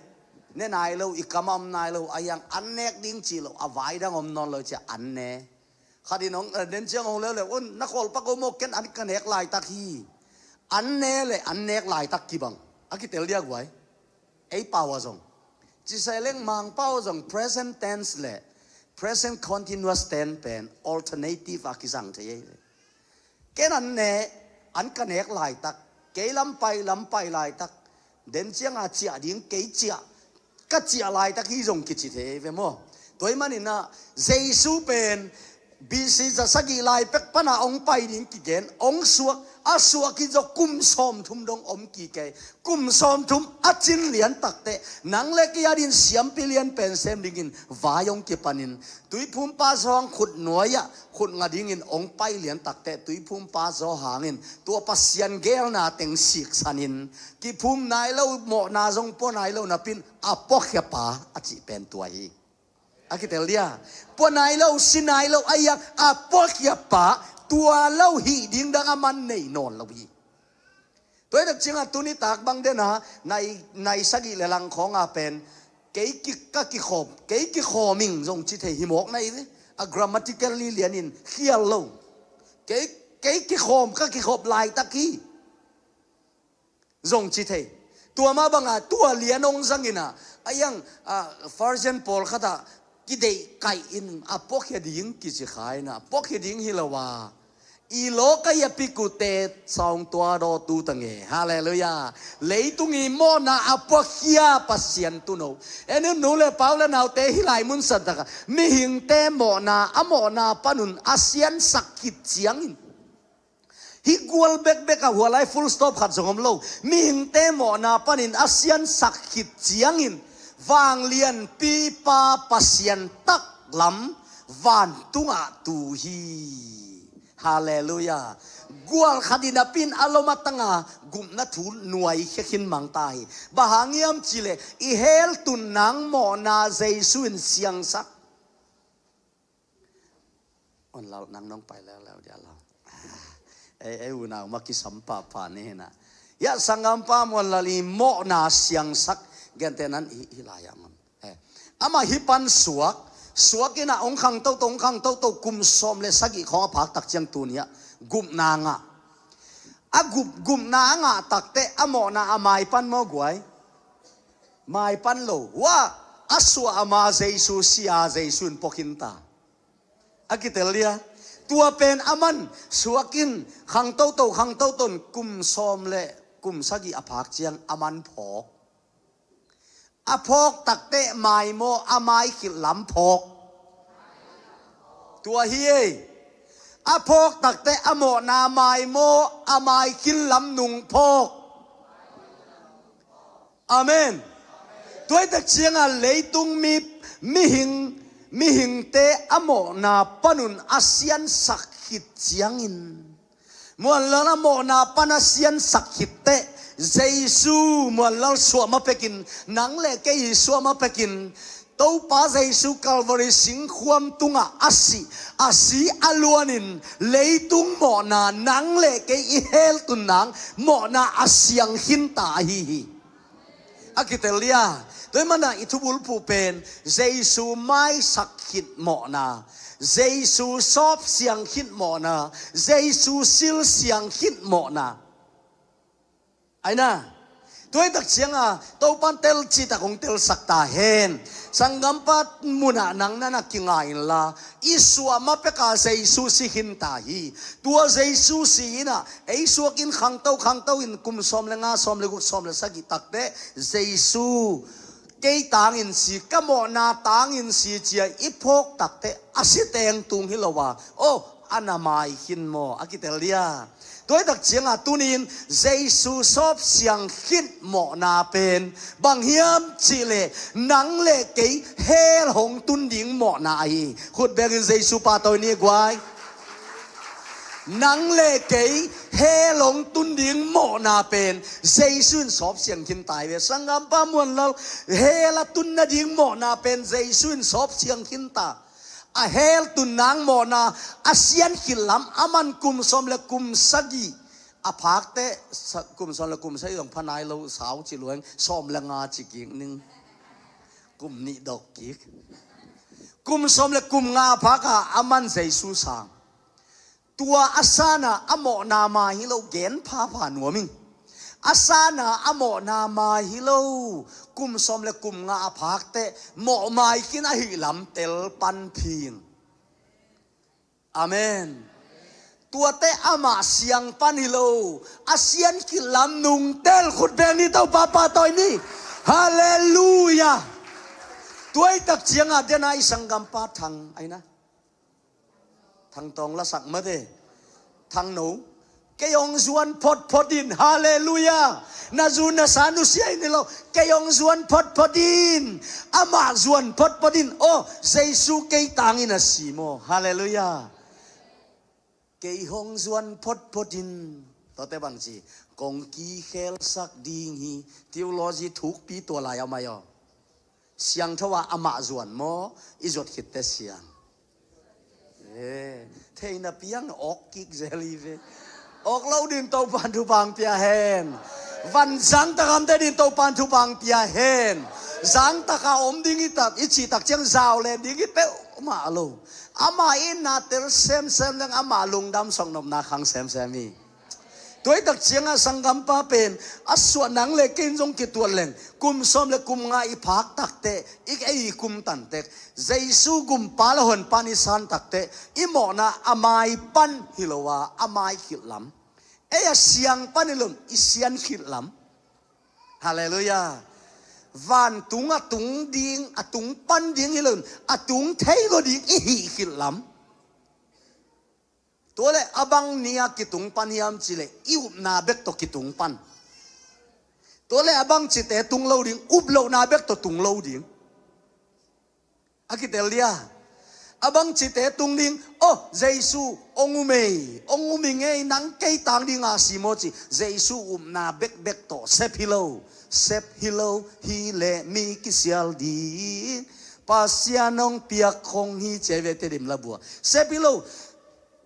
Ne nai lo, i kam a om nai lo, a iang an nek ding cih lo, a vai dang om nawn lo ci-a an ne. Khat in hong, eh, den ciang hong leu le, un, na khawl pak o maw, ken an ka nek laitak hi. An ne le an nek laitak kibang. A kitel dia guai? Ei pau a zong. Cisai leng Mangpau a zong present tense le present continuous tense pen alternative a kisang thei ei le. Ken an ne, an ka nek laitak, kei lam pai, lam pai laitak, den cianga ciah ding, kei ciah, ka ciah laitak hi zong kici thei ei ve maw? Tua ahih maninah Jesu pen B C za sagih lai pek pana hong pai ding kigen, hong suak, a suak hi zaw kum sawmthum dong om kik ei. Kum sawmthum a cin lian takteh, nang le kei a din siampi lian pen sem dingin vai hong kipanin, tuiphumpa Johan khut nuai-ah khut nga dingin hong pai lian takteh, tuiphumpa Johan in tua Pasian geelna teng siksanin, kiphum nai lo mawhna zong pua nai lo napi in a puakhiapa a cih pen tua hi. A kitel dia? Pua nai lo, si nai lo, a iang a puakhiapa Tua lo hih ding dang a man nei nawn lo hi. Tua hi tak ciangah tuni tak bang dena nai, nai sagih le lang khawnga pen kei ki, ka kikhawm, kei kikhawm ing zong ci thei hi mawk na hi ve. A grammatically lianin khial lo. Kei, kei kikhawm, ka kikhop laitak hi zong ci thei. Tua mah banga tua lian hong zangin ah, a iang, ah, version pawlkhatah kideih kaih in a puakhia ding kici kha in ah, puakhia ding hi lo a, i lawk a i a pikute sawng tua daw tu ta nge. Halleluiah. Leitung i mawhna a puakhia Pasian tuuno. En un, nu le pau le naute, hih lai mun santaka mihingte mawhna, a mawhna panun a siansak khit ciangin, hih gual bekbek a hua lai full stop khat zong om lo. Mihingte mawhna panin a siansak khit ciangin vanglianpipa Pasian taklam vantungah tu hi. Halleluiah. Gual khat in a pin a lom a tanga gupna thu nuai khia khin mang ta hi. Bang hang hiam cihleh i hell tun nang mawhna Jesu in siangsak. Onlal nang nong pai leuleu dia lo. Ei, ei unau mah kisam pahpah ni hi na. Ia sanggampa Muanlal i mawhna siangsak, gentehna in hih, hih lai-ah om. Eh, amah hih pan suak, suak in ah hong khang toto, hong khang toto, kum sawm le sagih khawng a phak tak ciang tuni-ah gupna ngah. A gup, gupna a ngah takteh a mawhna a mai pan maw guai? Mai pan lo. Hua, a suah a ma Jesu si a, Jesu in pua khin ta. A kitel dia. Tua pen a man suak in khang toto, khang toto in kum sawm le kum sagih a phak ciang a man phawk. A phawk takteh mai maw, a mai khit lam phawk? Tua hi ei. A phawk takteh a mawhna mai maw, a mai khit lam nung phawk? Amen. Tua hi tak ciangah leitung mi, mihing, mihingte a mawhna panun a siansak khit ciangin, Muanlal a mawhna pan a siansak khit teh, Jesu Muanlal suah ma pekin, nang le kei i suah ma pekin, Topa Jesu Calvary singkhuam tungah a si, a si a luanin leitung mawhna, nang le kei i hell tun nang mawhna a siang khin ta ahi hi. A kitel dia. Tua hi mana i thubulphuh pen Jesu maisak khit mawhna, Jesu sawp siang khit mawhna, Jesu sil siang khit mawhna. Ai na. Tua hi tak ciangah Topan tel citak hong telsak ta hen. Sanggampa, munah nang na na kinga inla, i suah ma peka Jesu si khin ta hi. Tua Jesu si in ah ei suak in khangto, khangto in kum sawm le nga, sawm le guk, sawm le sagih takteh Jesu kei tangin si, ka mawhna tangin si ci-a i phawk takteh a si teng tung hi lo a, aw, a na mai khin maw, a kitel dia. Tua hi tak ciangah tunin Jesu sawp siang khit mawhna pen bang hiam cihleh nang le kei hell hong tun ding mawhna ahi. Khut bengin Jesu pahtawi ni guai. Nang le kei hell hong tun ding mawhna pen Jesu in sawp siang khin ta hi ve. Sanggampa Muanlal, hell a tun nading mawhna pen Jesu in sawp siang khin ta. A hell tun nang mawhna a sian khit lam, a man kum sawm le kum sagih a phak teh, sa-, kum sawm le kum sagih zong pha nai lo, sau ci luang, sawm le nga ci kik ning. Kum nih dok kik. Kum sawm le kum nga a phak a, a man Jesu sang. Tua a sana a mawhna mai hi lo, gen phapha nuam ing. A sana a mawhna mai hi lo, kum sawm le kum nga a phak teh mawh mai khin ahih lam tel pan phing. Amen. Tuate amah siang pan hi lo, a sian khit lam nung tel. Khut beng ni, Topa pahtawi ni. Halleluiah. Tua hi tak ciangah dena i sanggampa Thang, ai na. Thangtawng lasak mate. Thangno. Kei hong zuan photphot in. Halleluiah. Na zu na sa nusia in hi lo. Kei hong zuan photphot in. Amah zuan photphot in. Aw, Jesu kei tangin a si maw. Halleluiah. Kei hong zuan photphot in. Tuate bang ci. Kong kikhelsak ding hi. Theology thukpi tua lai a mai aw. Siangtho a amah zuan maw, i zuat khitte siang? He, theihna piang awk kik zel hi ve. Awk lo din Topan thupha pia hen. Van zang takamte din Topan thupha pia hen. Zang taka om ding i tak, i cih tak ciang zau len ding i peuhmah lo. Ama itna tel semsem leng ama lungdam song nopna khang semsem hi. Tuaitak ciangah sanggampa pen a suah nang le kei in zong kituat leng kum sawm le kum nga i phak takte, i ei i kum tantek, Jesu gumpa le honpa i san takte, i mawhna a mai pan hi lo a, a mai khilh lam. Ei a siang pan hi lo, i sian khilh lam. Halleluiah. Vantung a tung ding, a tung pan ding hi lo, a tung thei lo ding i hih khilh lam. Tua le a bang ni-a kitung pan hiam cih leh i upna bek tawh kitung pan. Tua le a bang cite tung lo ding, up lohna bek tawh tung lo ding. A kitel dia. A bang cite tung ding, oh, Jesu, ong um ei, ong um i ngei, nang kei tang ding a si maw ci. Jesu upna bekbek tawh, sep hi lo, sep hi lo, hi le mi kisial ding. Pasian ong piak khong hi ci a ve Tedim labua. Sep hi lo,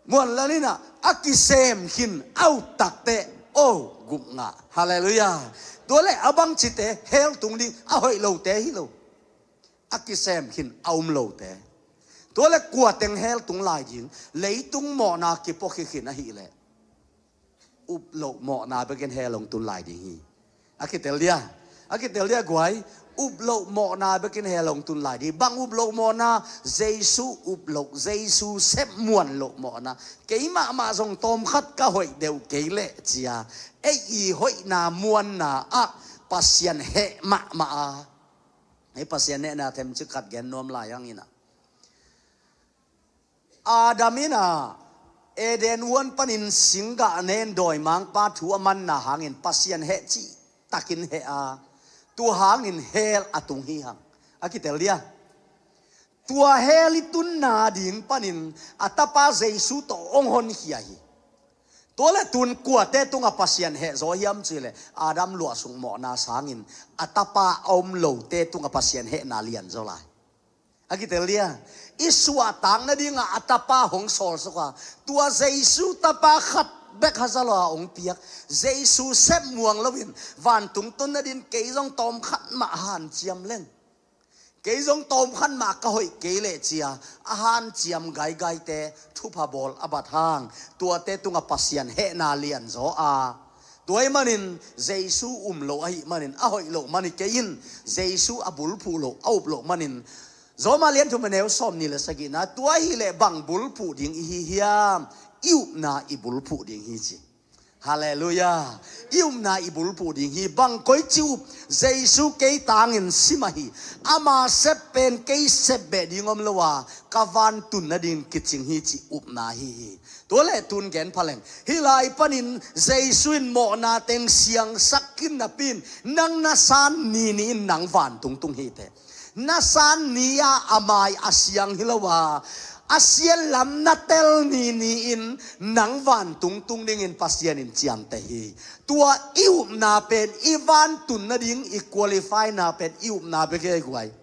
muan laninah a kisem khin a up takte, oh, gupngah. Halleluiah. Tua le a bang cite hell tung ding, a hoih lote hi lo. A kisem khin a um lote. Tua le kua teng hell tung lai ding, leitung mawhna kipuakhia khin ahih leh, up loh mawhna bekin hell hong tun lai ding hi. A kitel dia. A kitel dia guai. Up loh mawhna bekin hell hong tun lai ding. Bang up loh mawhna? Jesu up loh, Jesu sep muan loh mawhna. Kei mahmah zong tawmkhat ka hoih deuh kei leh cia, ei i hoihna muanna ah Pasian heh mahmah a. Hei Pasian hehna themcik khat gen nuam lai hang inah. Adam inah Eden huan panin singgah nen dawimangpa thu a manna hangin Pasian heh cih takin heh a, tua hangin hell a tung hi hang. A kitel dia. Tua hell i tunna ding panin a tapa Jesu tawh hong honkhia hi. Tua le tun kuate tungah Pasian heh zaw hiam cih leh Adam luahsuk mawhna sangin a tapa a om lote tungah Pasian hehna lian zaw lai. A kitel dia. I suahtak nadingah a tapa hong sawlsuk a, tua Jesu tapa khat bek haza lo a hong piak. Jesu sep muang loin vantung tun nadin kei zong tawmkhat mah a hanciam leng, kei zong tawmkhat mah ka hoih kei leh cia a hanciam gaigaite thupha bawl a bat hang, tuate tungah Pasian hehna lian zaw a. Tua ahih manin Jesu um lo ahih manin, a hoih loh manin kei in Jesu a bulphuh loh, a up loh manin, Rom a lian thum a neu sawm nih le sagihna, tua ahih leh bang bulphuh ding i hi hiam? I upna i bulphuh ding hi ci. Halleluiah. I upna i bulphuh ding hi. Bang koici up? Jesu kei tangin sim ahi. Ama sep pen kei sep beh ding om lo a, ka vantun nading kicing hi ci upna hi hi. Tua le tun gen pha leng, hih lai panin Jesu in mawhna teng siangsak khin napi-in nang na san ni ni-in nang vantung tung hi teh. Na san ni-a a mai a siang hi lo a, a sian lam na tel ni ni-in nang vantung tung dingin Pasian in ciamteh hi. Tua i upna pen, i vantun nading i qualify na pen i upna bek hi guai.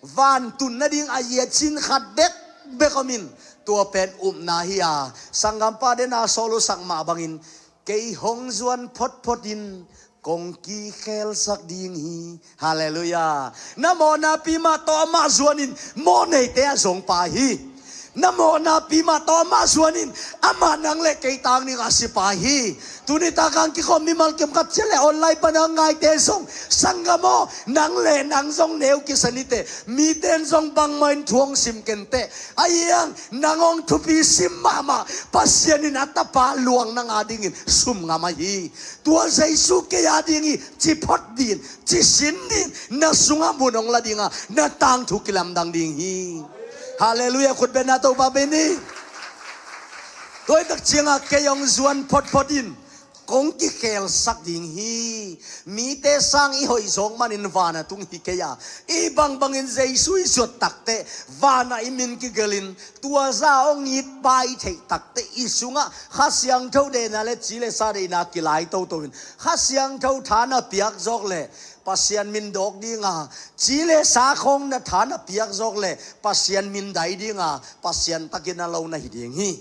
Vantun nading a yacin khat bekbek om in, tua pen upna hi a. Sanggampa dena sawlusak mah bangin, kei hong zuan photphot in kong kikhelsak ding hi. Halleluiah. Na mawhnapi mah tawh amah zuanin mawh neite a zong pa hi. Na mawhnapi mah tawh amah zuanin amah nang le kei tang ding a si pa hi. Tuni takang kikhawm mimal kiam khat ciat le online pana ngaite zong, sanggam aw, nang le nang zong neu kisa nite. Miten zong bangmah in thu hong sim kenteh. Ahi hang nang hong thupi sim mahmah Pasian in a tapa luang nang a dingin sum ngam ahi. Tua Jesu kei a ding hi ci phot din, ci sin din, na sungah mun hong la dinga, na tangthu kilamdang ding hi. Halleluiah. Khutbetna Topa beni. Tuaitak ciangah kei hong zuan photphot in kong kikhelsak ding hi. Mite sang i hoih zawk manin vana tung hi kei a, i bangbangin Jesu i zuat takteh vana i min kigelin, tua za hong it pa i theih takteh i sungah Kha Siangtho deihna le ci le sa deihna kilai toto in, Kha Siangtho tha na piak zawk le Pasian min dawk dinga, ci le sa khawng na tha na piak zawk le Pasian min dai dinga, Pasian takin a lo na hi ding hi.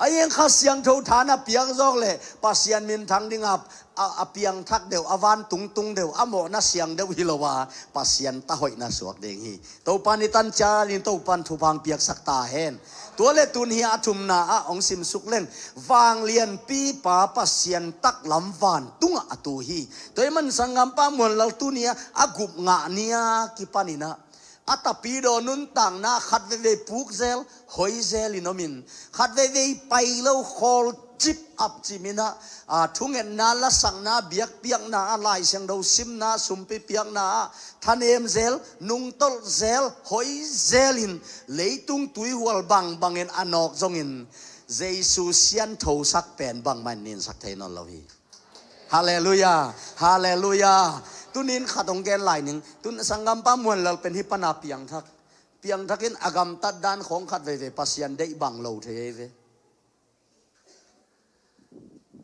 A iang Kha Siangtho tha na piak zawk le Pasian min thang dinga, a, a piangthak deuh, a vantung tung deuh, a mawhna siang deuh hi lo a, Pasian ta hoih na suak ding hi. Topa ni tan cia in Topan thupha piaksak ta hen. Tua le tun hi a thumna ah hong simsuk leng, vanglianpipa Pasian taklam vantungah a tu hi. Tua hi man sanggampa Muanlal tuni a, a gup ngah ni a kipaninah a tapidaw nuntakna khat veivei puk zel, hoi zel in omin, khat veivei pai lo khawl cip ap ciminah, a, thungetna, lasakna, biakpiakna, a, Lai Siangtho simna, sumpi piakna, a, thanem zel, nungtolh zel, hoi zel in, leitung tuihual bangbangin a nawk zongin, Jesu sianthosak pen bangmah in ninsak thei nawn lo hi. Halleluiah, halleluiah. Tunin khat hong gen lai ning, tun sanggampa Muanlal pen hi pana piangthak. Piangthakin a gamtat dan khawng khat veivei Pasian deih bang lo thei ei ve.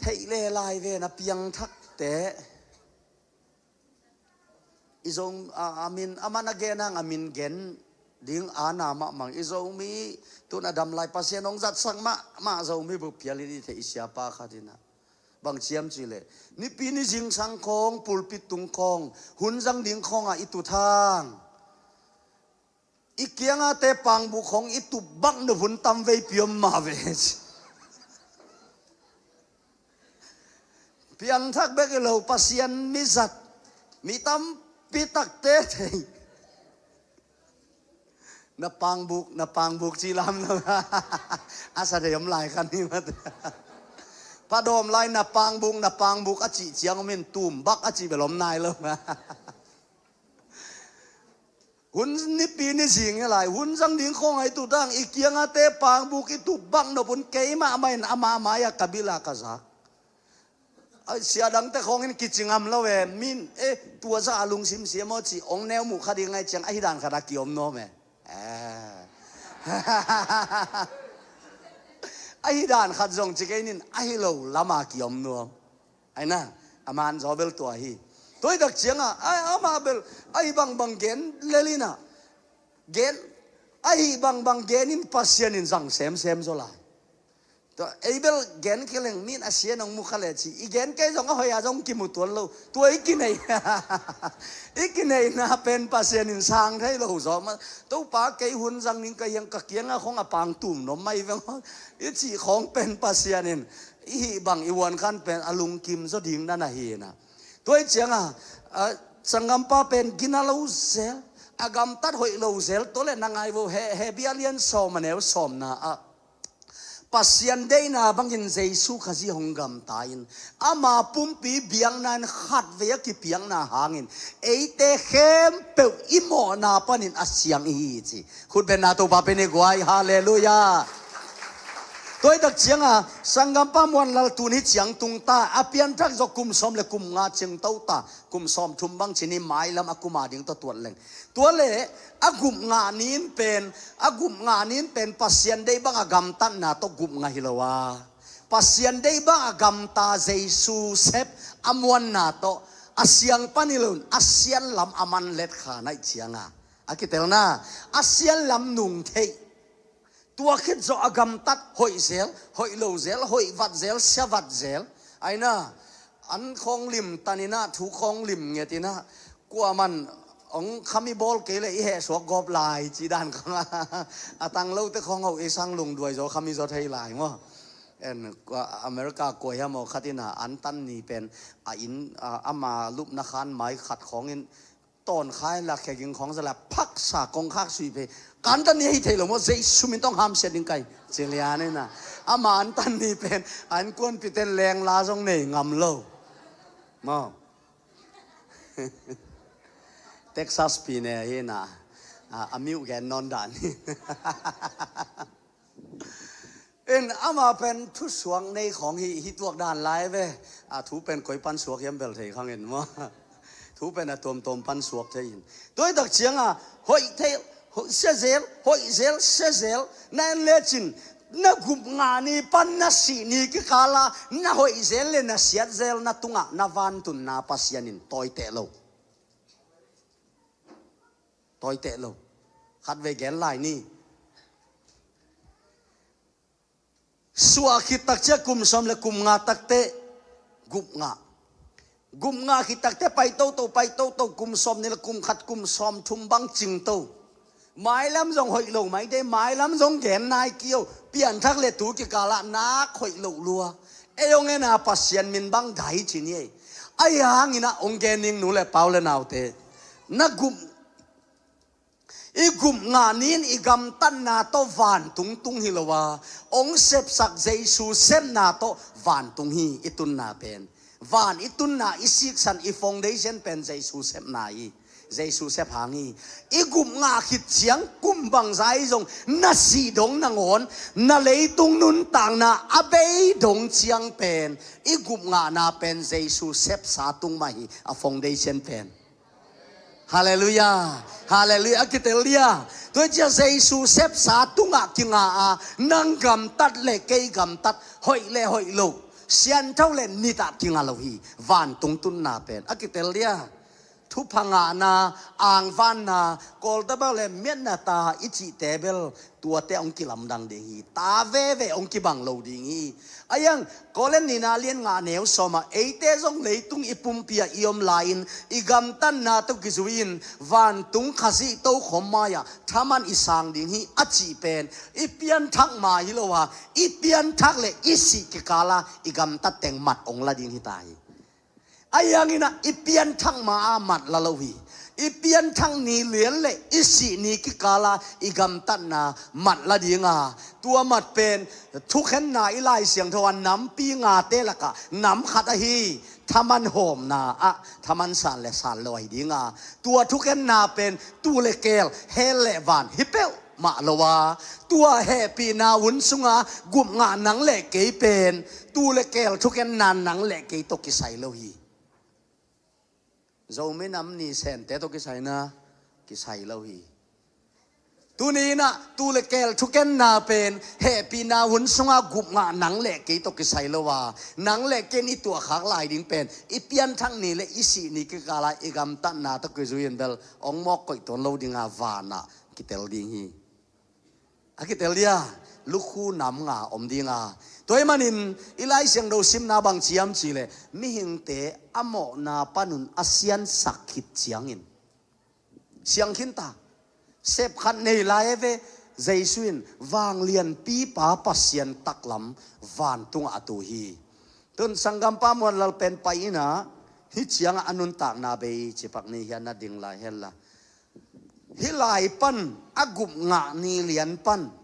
Theih le lai ve na piangthakte. I Zo, a, a min, a man a gen hang a min gen ding a na mahmah. I Zomi tun a dam lai Pasian hong zatsak mahmah Zomi bup phialin i theih i siapa khat inah. Bang ciam cih leh, nipi ni zingsang khawng, pulpit tung khawng, hun zang ding khawngah i tut hang. I kiangate pangbuk khawng i tup bak nop hun tam veipi om mah ve. Piangthak bek hi lo, Pasian mi zat, mi tampi takte thei. Na pangbuk, na pangbuk cih lam lo. A sa thei om lai khan hi mah. Padawm lai na pangbuk, na pangbuk a cih ciang om in tum bak a cih bel om nai lo. Hun nipi ni zing hi lai, hun zang ding khawng ai tu tang, i kiangate pangbuk i tup bak nop hun keimah mah in ama mai-ah ka bil a ka zak. Ai, sia dangte khawngin kici ngam lo e, min, eh, tua za a lungsim siam aw ci, ong neu muh kha ding ngai ciang, ahi dan khat a kiom nuam e. Eh. Ahi dan khat zong ci kei nin, ahi lo lama kiom nuam. Ai na, a man zaw bel tua hi. Tua hi tak cianga, ai, ama bel, ahi bangbang gen lelina. Gen, ahi bangbang genin Pasian in zang semsem zaw lai. Tua, ei bel gen kileng min a sia nong mu kha le ci. I gen kei zong a hoi a zong kimu tuan lo. Tua i kinei. I kineina pen Pasian in sang thei lo zaw ma. Topa kei hun zang ning ka hiang ka kianga khong a pang tum nom mai veng. I ci khong pen Pasian in. I hih bang i uan khan pen a lungkim zaw ding na na hi na. Tua i cianga, a, sanggampa pen gina lo zel. A gamtat hoih lo zel. Tua le na ngai vo he, Hebru a lian sawm a neu sawmna ah. Pasian deihna bangin Jesu Khazih hong gamta in, ama pumpi biakna in khatvei a kipiakna hangin, eite khempeuh i mawhna panin a siang i hi ci. Khutbenna Topa pen i guai, halleluiah. Tua hi tak cianga, sanggampa Muanlal tun hi ciang tung ta, a pianthak zaw kum sawm le kum nga ciang to ta, kum sawm thum bang cin hi mailam a kuma ding tawh tuat leng. Tua le, a gup ngah ni in pen, a gup ngah ni in pen Pasian deih bang a gamtatna tawh gup ngah hi lo a. Pasian deih bang a gamta Jesu sep a muanna tawh, a siang pan hi lo in, a sian lam a man let kha naih cianga. A kitelna, a sian lam nung theih. Tua khit zawh a gamtat hoih zel, hoih lo zel, hoih vat zel, sia vat zel. Aina, an khawng lim taninah, thu khawng lim ngetinah, kuaman hong khami bawl kei le i heh suak gawp lai, ci dan khawng a. A tang lote khawng ho i sang lungduai zaw khami zaw thei lai maw. En, kua, America kuai hamaw khatinah, an tan ni pen, a inn, a, ama lupna khan mai khat khawngin, tawn khai la kheging khawng zala phaksa kongkhak sui phei. Kan tan ni a hi thei lo maw, Jesu min tawh hamsiat ding kai. Ci lian ina. Ama an tan ni pen, an kuanpiten lengla zong nei ngam lo. Maw. Texas pi ne hi na. A, a miuh gen nawn dan hi. In ama pen thusuak nei khawng hi, hi tuak dan lai ve. A thu pen koi pan suak hiam bel thei khang in maw. Thu pen a tuamtuam pan suak thei in. Tua hi tak cianga, hoih thei, hoih sia zel, hoih zel, sia zel. Na en lecin, na gup ngah ni pan na sih ni kikala, na hoih zel le na siat zel na tungah, na vantunna Pasian in tawiteh lo. Tawiteh lo. Khatvei gen lai ni. Suah khit takciang kum sawm le kum nga takteh gupngah. Gupngah khit takteh pai toto, pai toto, kum sawm nih le kum khat, kum sawm thum bang cingto. Mailam zong hoih lo maite, mailam zong gen nai kio, pianthak le tu kikalah nak hoih loh lua. Ei hong en a Pasian min bang dai ci ni ei. Ahi hangin ah hong gen ning nu le pau le naute. Na gup I gupngah ni in i gamtatna tawh vantung tung hi lo a, hong sepsak Jesu sepna tawh vantung hi. I tunna pen, van i tunna, i siksan, i foundation pen Jesu sepna hi. Jesu sep hang hi. I gupngah khit ciang kum bangza hi zong, na sih dong nangawn, na leitung nuntakna a bei dong ciang pen, i gupngahna pen Jesu sepsa tung mah hi, a foundation pen. Halleluiah. Halleluiah. A kitel dia. Tua hi ciang Jesu sepsa tungah kinga a, nang gamtat le kei gamtat, hoih le hoih lo, siangtho le nitah kinga lo hi. Vantung tunna pen a kitel dia. Thupha ngahna, angvanna, Kawlta bang le miatna ta i cihte bel, tuate hong kilamdang ding hi. Ta veve hong kibang lo ding hi. A iang Korin nihna lian nga neu sawm ah, eite zong leitung i pumpi ah i om lai-in, i gamtatna tawh kizui-in, vantung Khazih tokhom mai-ah thaman i sang ding hi, a cih pen i pianthak mah hi lo a, i pianthak le i sih kikal ah i gamtat teng mat hong la ding hi ta hi. A iang in ah i pianthak ma a mat la lo hi. I pianthak ni lian le i sih ni kikal ah i gamtatna mat la ding a, tua mat pen thukhenna i Lai Siangtho a nampi ngate lakah nam khat ahi, thaman hawmna ah thaman san le san lo ahi ding a, tua thukhenna pen tu le keel, hell le van hi peuh mah lo a, tua hehpihna hun sunga gupngah nang le kei pen tu le keel thukhenna nang le kei tawh kisai lo hi. Zomi nam ni sente tawh kisai na, kisai lo hi. Tuni in ah tu le keel thukhenna pen hehpihna hun sunga gupngah nang le kei tawh kisai lo a, nang le kei in i tuahkhak lai ding pen i pianthak ni le i sih ni kikal ah i gamtatna tawh kizui-in bel hong mawk koih tuan lo ding a, van ah kitel ding hi. A kitel dia, lukhu nam nga om ding a. Tua ahih manin i Lai Siangtho simna bang ci hiam cih leh, mihingte a mawhna panun a siansak khit ciangin, siang khin ta, sep khat nei lai e ve, Jesu in vanglianpipa Pasian taklam vantungah a tu hi. Tun sanggampa Muan Lal pen pai in ah, hih ciangah a nuntakna bei cipak ni hian na ding lai hen la. Hih lai pan a gupngah ni lian pan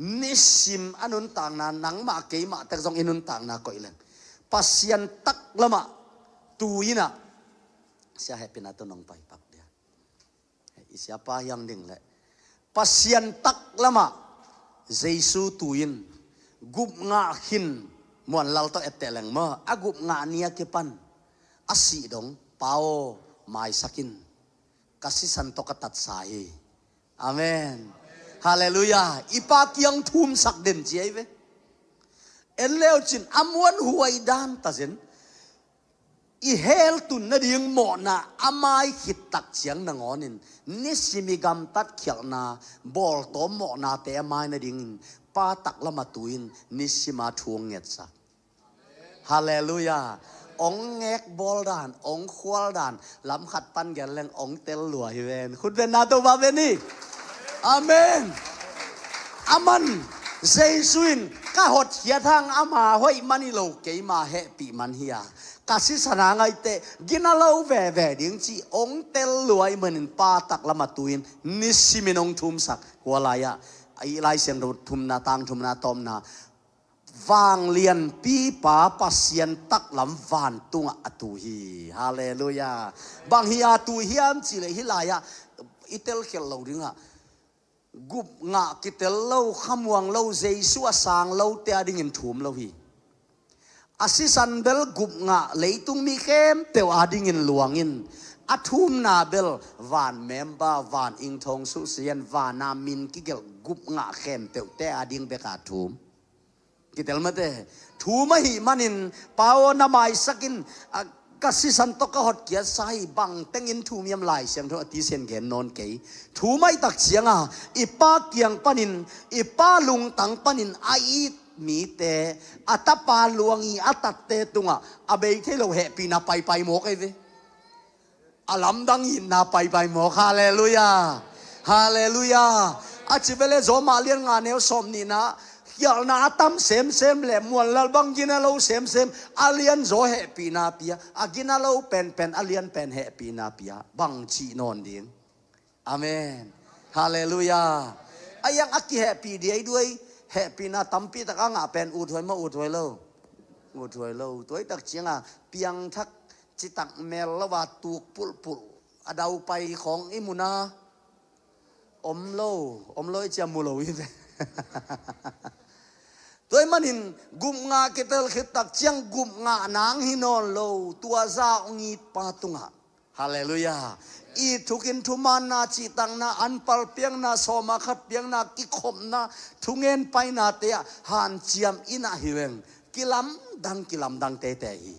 nisim a nuntakna, nangmah keimah tek zong i nuntakna koih leng, Pasian taklamah tu in ah, sia hehpihna tawh nong pai pak dia. I siapa hiang ding leh Pasian taklamah Jesu tu in gupngah khin, Muan Lal tawh etteh leng maw, a gupngah ni a kipan a sih dong, Pa aw, maisak in, ka sisan tawh ka tatsa hi. Amen. Halleluiah. I Pa kiang thumsak den ci ahi ve. En leucin a muanhuai dan ta zen. I hell tun nading mawhna a mai khit tak ciang nangawnin, nisim i gamtat khialhna, bawltawm mawhnate a mai nadingin Pa taklamah tu in nisim a thu hong ngetsak. Halleluiah. Hong ngek bawl dan, hong khual dan, lam khat pan gen leng hong tel lua hi ven. Khutbetna Topa ven hi. Amen. Aman, Jesu in ka hotkhiat hang ama hoih man hi lo, keima hehpih man hi a, ka sisan a ngaihte gina lo veve ding cih hong tel lua ahih manin Pa taklamah tu in nisimin hong thumsak. Hua lai-ah i Lai Siangtho thumna, tang thumna, tawpna, vanglianpipa Pasian taklam vantungah a tu hi. Halleluiah. Bang hi a tu hiam cih leh hih lai-ah i telkhialh lo dingah, gupngah kitel lo, khamuang lo, Jesu a sang lote a dingin thum lo hi. A sisan bel gupngah leitung mi khempeuh a dingin luangin, a thumna bel van member, van ingthawng suhsian, vana min kigelh gupngah khempeuhte a ding bek a thum. Kitel mate. Thum ahih manin, Pa aw, na maisak in, a, ka sisan tawh ka hotkiatsa hi. Bang tengin thu miam? Lai Siangtho a tisen gen nawn kei. Thu maihtak cianga i Pa kiang panin, i Pa lungtang panin a it mite, a tapa luang i a tatte tungah a bei thei lo hehpihna paipai mawk ei ve. A lamdang itna paipai mawk. Halleluiah. Halleluiah. A ci vele Rom a lian nga neu sawm nihna, khialhna a tam semsem le muanlal bang gina lo semsem, a lianzaw hehpihna pia, a gina lo penpen a lian pen hehpihna pia, bang cih nawn ding? Amen. Halleluiah. A iang a kihehpih diaiduai, hehpihna tampi tak a ngah pen uthuai maw, uthuai lo? Uthuai lo. Tuaitak cianga piangthak citak mel lo a tuk pulhpulh a daupai khawng i muna om lo, om lo i cia mu lo i ve. Tua i manin gupngah kitel khittak ciang gupngah nang hi nawn lo, tua za ong it pa tungah. Halleluiah. I thukin thumaanna, cihtakna, anpal piakna, sawma khat piakna, kikhopna, thungen painate ah hanciam in ah hi veng. Kilamdang, kilamdang tete hi.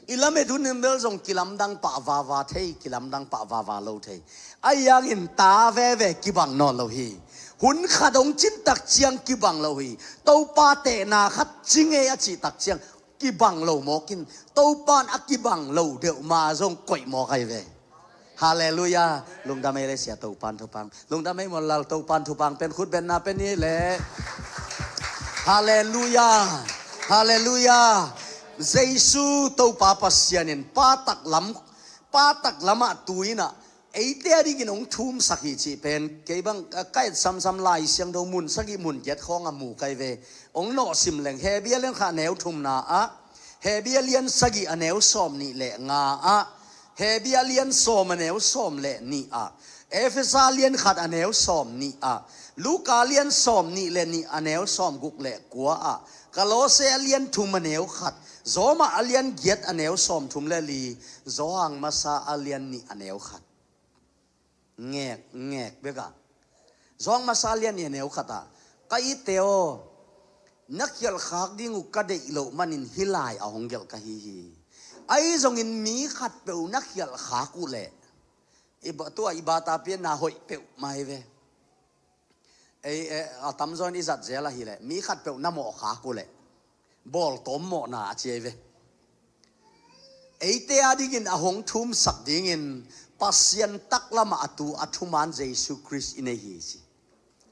I lamet hun in bel zong kilamdang pah vava thei, kilamdang pah vava lo thei. A iangin ta veve kibang nawn lo hi. Hun khat hong cintak ciang kibang lo hi. Topa tehna khat ci ngei a cihtak ciang kibang lo mawkin, Topan a kibang lo deuh ma zong koih mawk ahi ve. Halleluiah. Lungdam ei le sia, Topan thupang. Lungdam ei maw lal, Topan thupang pen khut benna pen hi le. Halleluiah. Halleluiah. Jesu Topa Pasian in pa taklam, pa taklamah tuinah eite a dingin hong thumsak hi cih pen kei bang ka et samsam Lai Siangtho mun sagih mun giat khawng a mu kai ve. Hong nawhsim leng, Hebru a lian khat a neu thumna ah, Hebru a lian sagih a neu sawm nih le nga ah, Hebru a lian sawm a neu sawm le nih ah, Efesa a lian khat a neu sawm nih ah, Luka a lian sawm nih le nih a neu sawm guk le kua ah, Kolose a lian thum a neu khat, Roma a lian giat a neu sawm thum le li, Johan masa a lian nih a neu khat. Ngek, ngek bek a. Johan masa a lian nih a neu khat ah, ka itte aw, na khialhkhak ding uh ka deih loh manin hih lai a hong gelh ka hi hi. Ahi zongin mi khatpeuh na khialhkhak uh leh, i ba, tua i bata pianna hoih peuhmah hi ve. Ei, eh, a tamzaw in i zat zel ahih leh, mi khatpeuh na mawhkhak uh leh, bawltawm mawhna a ci ahi ve. Eite a dingin a hong thumsak dingin Pasian taklamah a tu a thuman Jesu Khrist i nei hi ci.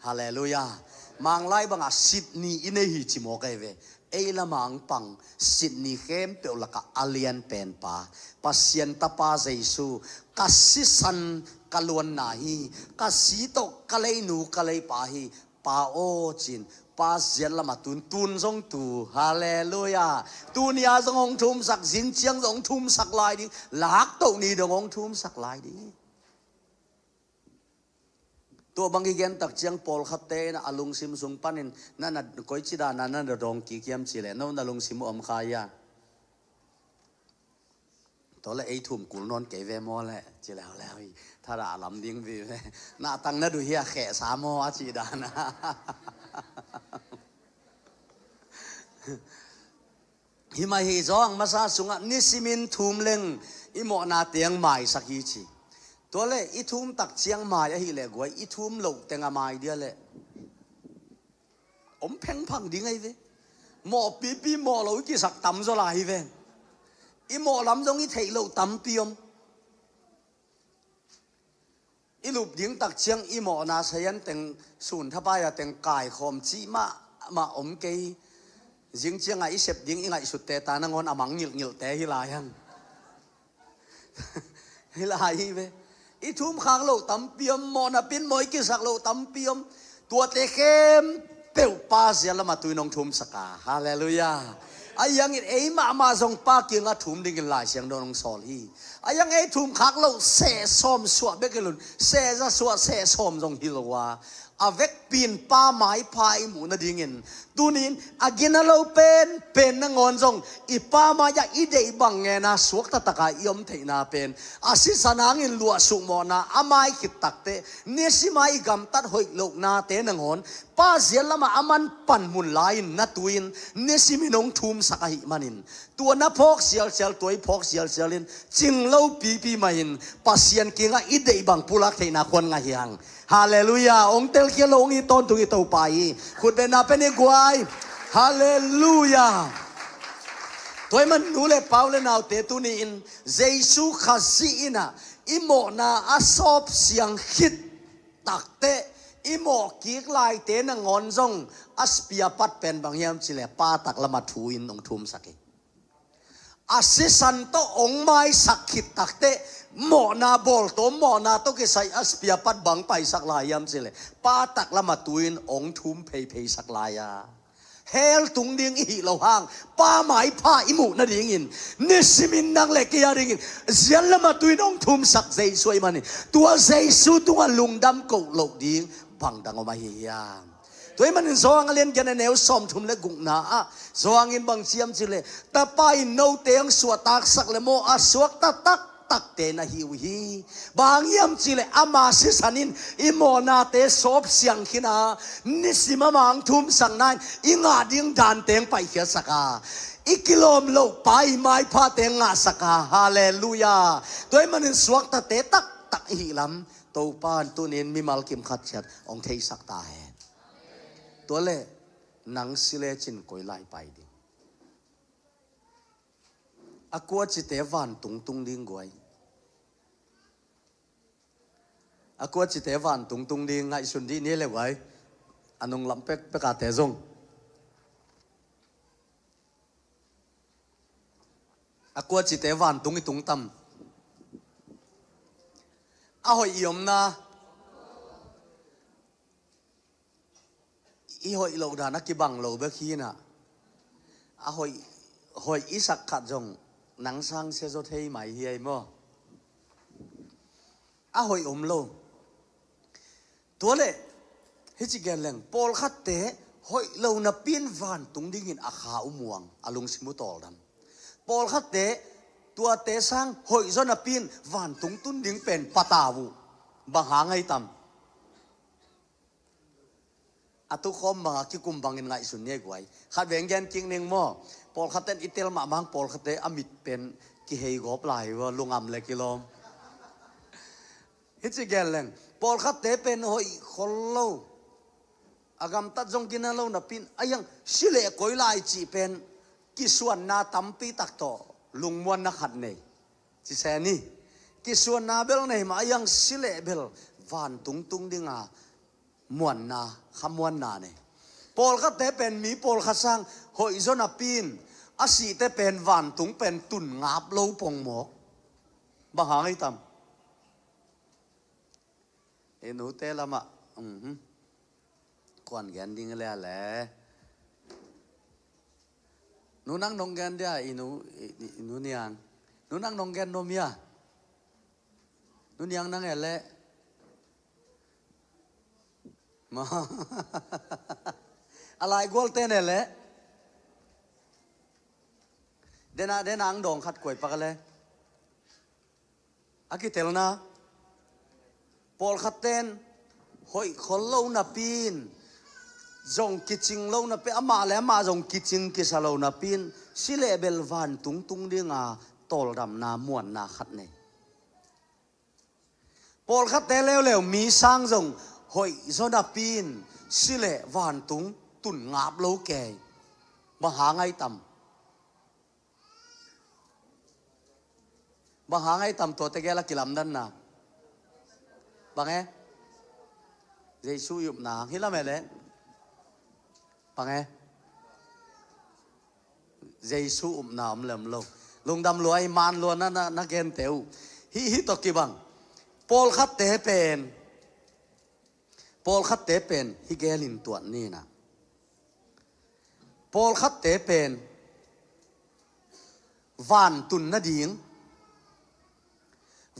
Halleluiah. Manglai bangah sit ni i nei hi ci mawk ahi ve. Ei lamah ang pang sit ni khempeuh lakah a lian pen pa, Pasian tapa Jesu, ka sisan ka luanna hi, ka si tawh ka leinu ka leipa hi, pa aw cin, pa ziat lamah tun, tun zong tu. Halleluiah. Tuni a zong hong thumsak, zing ciang zong hong thumsak lai ding, laktoh ni dong hong thumsak lai ding. Tua bang i gen tak ciang pawlkhatte in a lungsim sung panin, na, na koici dana na dawng kik hiam ci leh, no na lungsim uh om kha hia? Tua leh ei thum kul nawn kei ve maw leh, ci leh, leh, ui, thada a lam ding vive. Na tang na duh hia khehsa maw a ci dana. Hi mah hi, Johan masa sungah nisimin thum leng i mawhna teng maisak hi ci. Tua leh i thum tak ciang mai ahih leh guai, i thum loh teng a mai dia leh om phengphang ding ahi ve. Mawhpipi mawh lo i kisak tamzaw lai hi ve. I mawh lam zong i theih loh tampi om. I lup ding tak ciang i mawhna sayan teng, sun thapai a teng kaikhawm cih mahmah om kei. Zing ciangah i sep ding i ngaihsutte ta nangawn a mang ngilhngilhte hi lai hang. Hi lai hi ve. I thumkhak loh tampi om, mawhna pin mawh i kisak loh tampi om. Tuate khempeuh pa ziat lamah tu in hong thumsak a. Halleluiah. A iangin ei mahmah zong pa kiangah thum dingin Lai Siangtho in hong sawl hi. A iang ei thumkhak loh seh sawm suah bek hi lo in, seh za suah seh sawm zong hi lo a, A vekpi in Pa maipha i muh nadingin, tuni-in a gina lo pen pen nangawn zong i Pa mai-ah i deih bang ngen a suakta taka i om theihna pen, a sisan hangin luahsuk mawhna a mai khit takteh, nisim a i gamtat hoih lohnate nangawn Pa ziat lamah a man panmun lai-in na tui-in nisimin hong thumsak ahih manin, tua na phawk sialsial, tua i phawk sialsial in cing lo pipi mah in Pasian kingah i deih bang pulak theihna khuan ngah hi hang. Halleluiah. Hong telkhia lo hong it tawntung i Topa hi. Khutbetna pen hi guai. Halleluiah. Tua ahih man nu le pa, u le naute, tuni-in Jesu Khazih in ah i mawhna a sawp siang khit takteh, i mawh kik laite nangawn zong a spare part pen bang hiam cih leh Pa taklam a thu-in hong thumsak hi. A sisan tawh hong maisak khit takteh, mawhna bawltawm, mawhna tawh kisai a spare part bang paisak lai hiam cih leh Pa taklam a thu-in hong thum pheipheisak lai a, hell tung ding i hih loh hang Pa maipha i muh nadingin, nisimin nang le kei a dingin ziat lam a thu-in hong thumsak Jesu ahih manin, tua Jesu tungah lungdam koh loh ding bang dang om ahi hiam? Tua ahih manin Johan a lian giat, a neu sawmthum le gukna ah Johan in bang ci hiam cih leh, Tapa in note hong suahtaksak leh maw, a suakta taktakte na hi uh hi. Bang hang hiam cih leh ama sisan in i mawhnate sawp siang khin a, nisim ama hong thumsakna in i ngah ding dante hong paikhiatsak a, i kilawm loh Pa i maiphate hong ngahsak a. Halleluiah. Tua ahih manin suaktate taktak i hih lam Topa in tuni-in mimal kim khat ciat hong theisak ta hen. Tua leh nang si lecin koi lai pai ding? A kuacite vantung tung ding guai. A kuacite vantung tung ding, ngaihsun dih ni le guai. A nunglam pekpek ate zong, a kuacite vantung i tung tam? A hoih i omna, i hoih loh dan a kibang lo bek hi in ah, a hoih, hoih i sak khat zong nang sang sia zaw thei mai hi ei maw? A hoih om lo. Tua leh hih ci gen leng, pawlkhatte hoih lo napi-in vantung dingin a kha uh muang, a lungsim uh tawldam. Pawlkhatte tuate sang hoih zaw napi-in vantung tun ding pen patau uh. Bang hang ahi tam? A tukhawm banga kikum bangin ngaihsun ni ei guai. Khat veng gen kik ning maw. Pawlkhatten i tel mahmah hang, pawlkhatte a mit pen kihei gawp lai uh a, lungam le kilawm. Hih ci gen leng, pawlkhatte pen hoih khol lo, a gamtat zong gina lo napi-in, a hiang si leh koi lai cih pen kisuanna tampi tak tawh lungmuanna khat nei. Ci se ni. Kisuanna bel nei mah, a hiang si leh bel vantung tung dinga muanna, khamuanna nei. Pawlkhatte pen mi pawlkhat sang hoih zaw napi-in, a sihte pen vantung pen tun ngap lo pongmawk. Bang hang ahi tam? I nute lamah, mhm. Kuan gen ding le a le. Nu Nang nong gen dia, i nu, i, i nu Niang. Nu Nang nong gen nuam hia? Nu Niang nang e le. Ma. A laigualte ne le. Dena, dena ang dawng khat kuai pak le. A kitelna, pawlkhatten hoih khol lo napi-in, zong kicing lo napi, amah le amah zong kicing kisa lo napi-in, si leh bel vantung tung dinga tawldamna, muanna khat nei. Pawlkhatte leuleu mi sang zong hoih zaw napi-in, si leh vantung tun ngap lo kei. Bang hang ahi tam? Bang hang ahi tam, tuate gel a kilamdanna? Bang e? Jesu i upna hang hi lam e le? Bang e? Jesu upna om le om lo. Lungdam lua, i man lua na, na, na gente uh. Hih, hih tawh kibang. Pawlkhatte pen, pawlkhatte pen hih gelin tuat ni na. Pawlkhatte pen vantun nading,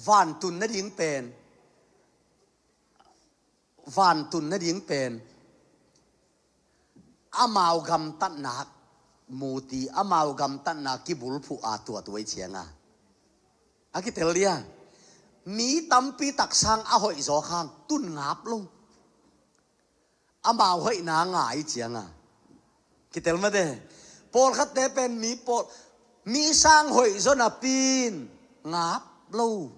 vantun nading pen vantun nading pen amau gamtatnak muti, amau gamtatnak kibulphuh a tuatuai cianga a kitel dia. Mi tampi taksang a hoih zawk hang tun ngap lo. Amau hoihna ngai cianga kitel mate. Pawlkhatte pen mi pawl, mi sang hoih zaw napi in ngap lo.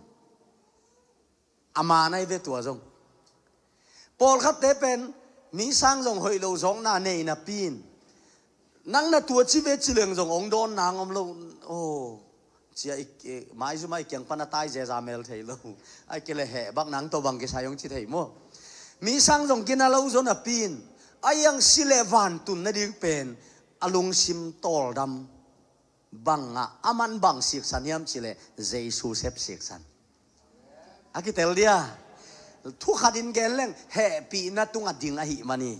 Ama nai ve tua zong. Pawlkhatte pen mi sang zong hoih lo zawkna nei napi in nang na tua ci ve ci leng zong ong dawn nang om lo. Oh, cia i, i, maizuma i kiang pana tai zeza mel thei lo. Ai kele heh bak nang to bang kisai ong ci thei maw. Mi sang zong kina lo zaw napi in a iang si le vantun nading pen a lungsim tawldam bangah a man bang siksan hiam cileh Jesu sep siksan. A kitel dia. Thukhatin gen leng hehpihna tunga ding ahi mani.